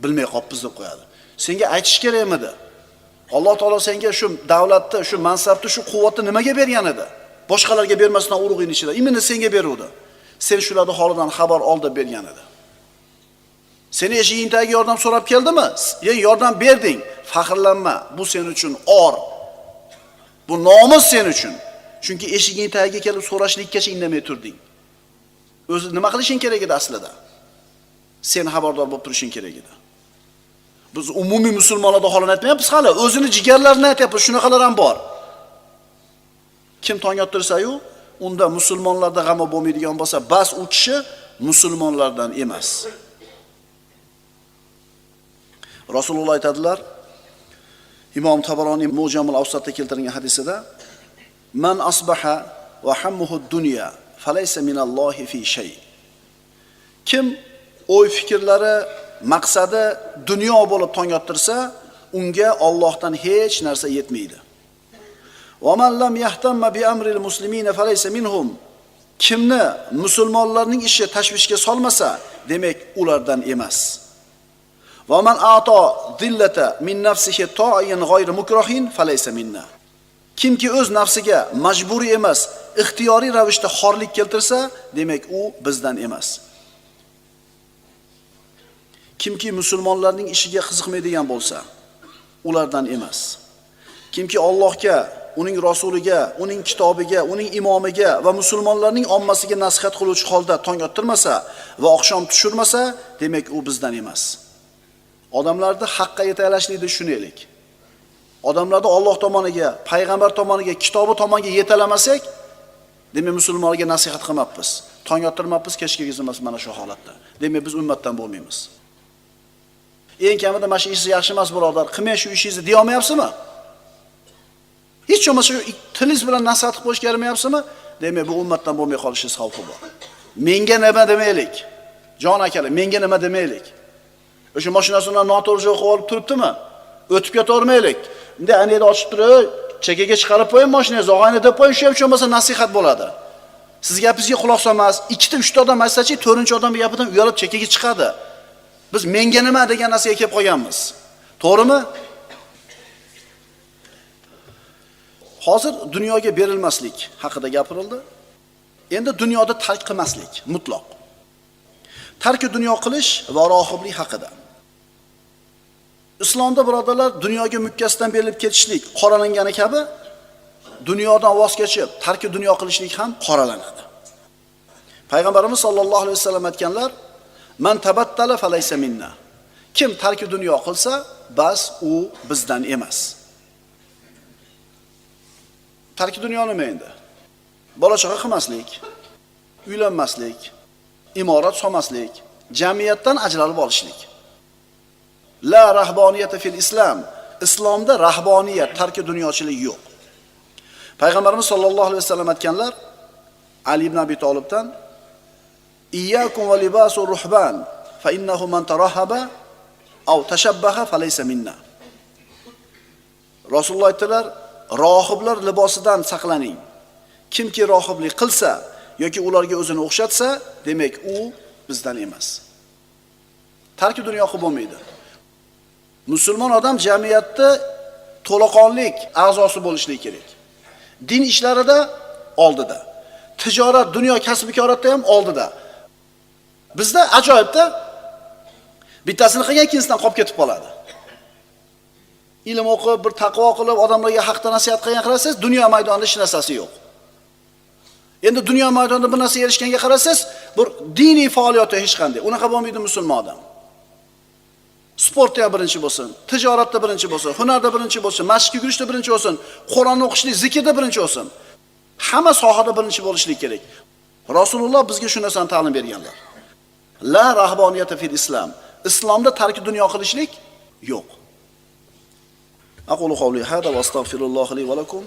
Bilmay qolibmiz deb qo'yadi. Senga aytish kerakmidi? Alloh taolo senga shu davlatni, shu mansabni, shu quvvatni nimaga bergan edi? Boshqalarga bermasdan urug'ing ichida, imini senga beruvdi. Sen shularning holidan xabar ol deb bergan edi. Seni eshiging tagiga yordam so'rab keldimi? Sen yordam berding, faxrlanma. Bu sen uchun or. Bu nomus sen uchun. Chunki eshiging tagiga kelib so'rashlikkacha indamay turding. O'zi nima qilishing kerak edi aslida? Sen xabardor bo'lib turishing kerak edi. Biz umumiy musulmonlarda holini aytmayapmiz hali, o'zini jigarlarini aytyapmiz, shunaqalar ham bor. Kim tong ottirsa-yu, unda musulmonlarda g'ami bo'lmaydigan bo'lsa, bas u kishi musulmonlardan emas. Rasululloh aytadilar, Imom Tabaroniy Mujamul Avsatda keltirilgan hadisida, Man asbaha va hammuhu dunya falaysa minallohi fi shay. Kim o'y fikrlari, maqsadi dunyo bo'lib tong ottirsa, unga Allohdan hech narsa yetmaydi. Va man lam yahtamma bi amril muslimina falaysa minhum. Kimni musulmonlarning ishi tashvishga solmasa, demak ulardan emas. Va man ato dillata min nafsihi ta'iyan g'ayri mukrohin falaysa minna. Kimki o'z nafsiga majburiy emas, ixtiyoriy ravishda xorlik keltirsa, demak u bizdan emas. Kimki musulmonlarning ishiga qiziqmaydigan bo'lsa, ulardan emas. Kimki Allohga, uning rasuliga, uning kitobiga, uning imomiga va musulmonlarning ommasiga nasihat qiluvchi holda tong ottirmasa va oqshom tushirmasa, demak u bizdan emas. Odamlarni haqqa yetaklashlikni tushunaylik. Odamlarni Alloh tomoniga, payg'ambar tomoniga, kitobi tomoniga yetalamasak, demak musulmonlarga nasihat qilmabmiz. Tong ottirmabmiz, kech kirgizamiz mana shu holatda. Demak biz ummatdan bo'lmaymiz. Eng kamida mana shu ishingiz yaxshi emas, birodar, qilmang shu ishingizni deya olmayapsizmi? Hech bo'lmasa shu tilingiz bilan nasihat qilib qo'yishga yaramayapsizmi? Demak bu ummatdan bo'lmay qolishingiz xavfi bor. Menga nima demaylik? Jon akalar, menga nima demaylik? O'sha mashinasini noto'g'ri joyga qo'yib olib turibdimi? O'tib ketavermaylik. Bunday aynakni ochib turib, chekkaga chiqarib qo'ying mashinangizni, og'ayni deb qo'ying, shu ham bo'lmasa nasihat bo'ladi. Siz gapingizga quloq solmas, ikkita, uchta odam aytsa-chi, to'rtinchi odam gapidan uyalib chekkaga chiqadi. Biz menga nima degan narsaga kelib qolganmiz. To'g'rimi? Hozir dunyoga berilmaslik haqida gapirildi. Endi dunyoda tark qilmaslik mutlaq. Tarki dunyo qilish va rohiblik haqida. Islomda birodarlar dunyoga mukkasidan berilib ketishlik qoralangani kabi Dunyodan voz kechib, tarki dunyo qilishlik ham qoralanadi. Payg'ambarimiz sollallohu alayhi vasallam aytganlar: "Man tabattala falaysa minna." Kim tarki dunyo qilsa, bas u bizdan emas. Tarki dunyo nima endi? Bola chaqa qilmaslik, uylanmaslik, imorat solmaslik, jamiyatdan ajralib olishlik. La rahboniyata fil islom. Islomda rahboniyat, tarki dunyochilik yo'q. Payg'ambarimiz sollallohu alayhi vasallam aytganlar Ali ibn Abi Talibdan: "Iyyakum va libasu ruhban fa innahu man tarahaba aw tashabbaha falaysa minna." Rasululloh aytdilar: rohiblar libosidan saqlaning. Kimki rohiblik qilsa yoki ularga o'zini o'xshatsa, demak u bizdan emas. Tarki dunyo qilib bo'lmaydi. Musulmon odam jamiyatda to'laqonlik a'zosi bo'lishligi kerak. Din ishlarida oldida, tijorat, dunyo kasb-koratda ham oldida. Bizda ajoyibda bittasini qilgan ikkinchisidan qolib ketib qoladi. Ilm o'qib, bir taqvo qilib, odamlarga haqda nasihat qilgan qarasangiz, dunyo maydonida hech narsasi yo'q. Endi dunyo maydonida bir narsa erishganga qarasangiz, bir diniy faoliyati hech qanday. Unaqa bo'lmaydi musulmon odam. Sportda ham birinchi bo'lsin, tijoratda birinchi bo'lsin, hunarda birinchi bo'lsin, masjidga yurishda birinchi bo'lsin, Qur'on o'qishlik, zikrda birinchi bo'lsin. Hamma sohada birinchi bo'lishlik kerak. Rasululloh bizga shu narsani ta'lim berganlar. La rahboniyata fil islom. Islomda tarki dunyo qilishlik yo'q. Aqulu qawli hada va astagfirulloh li va lakum.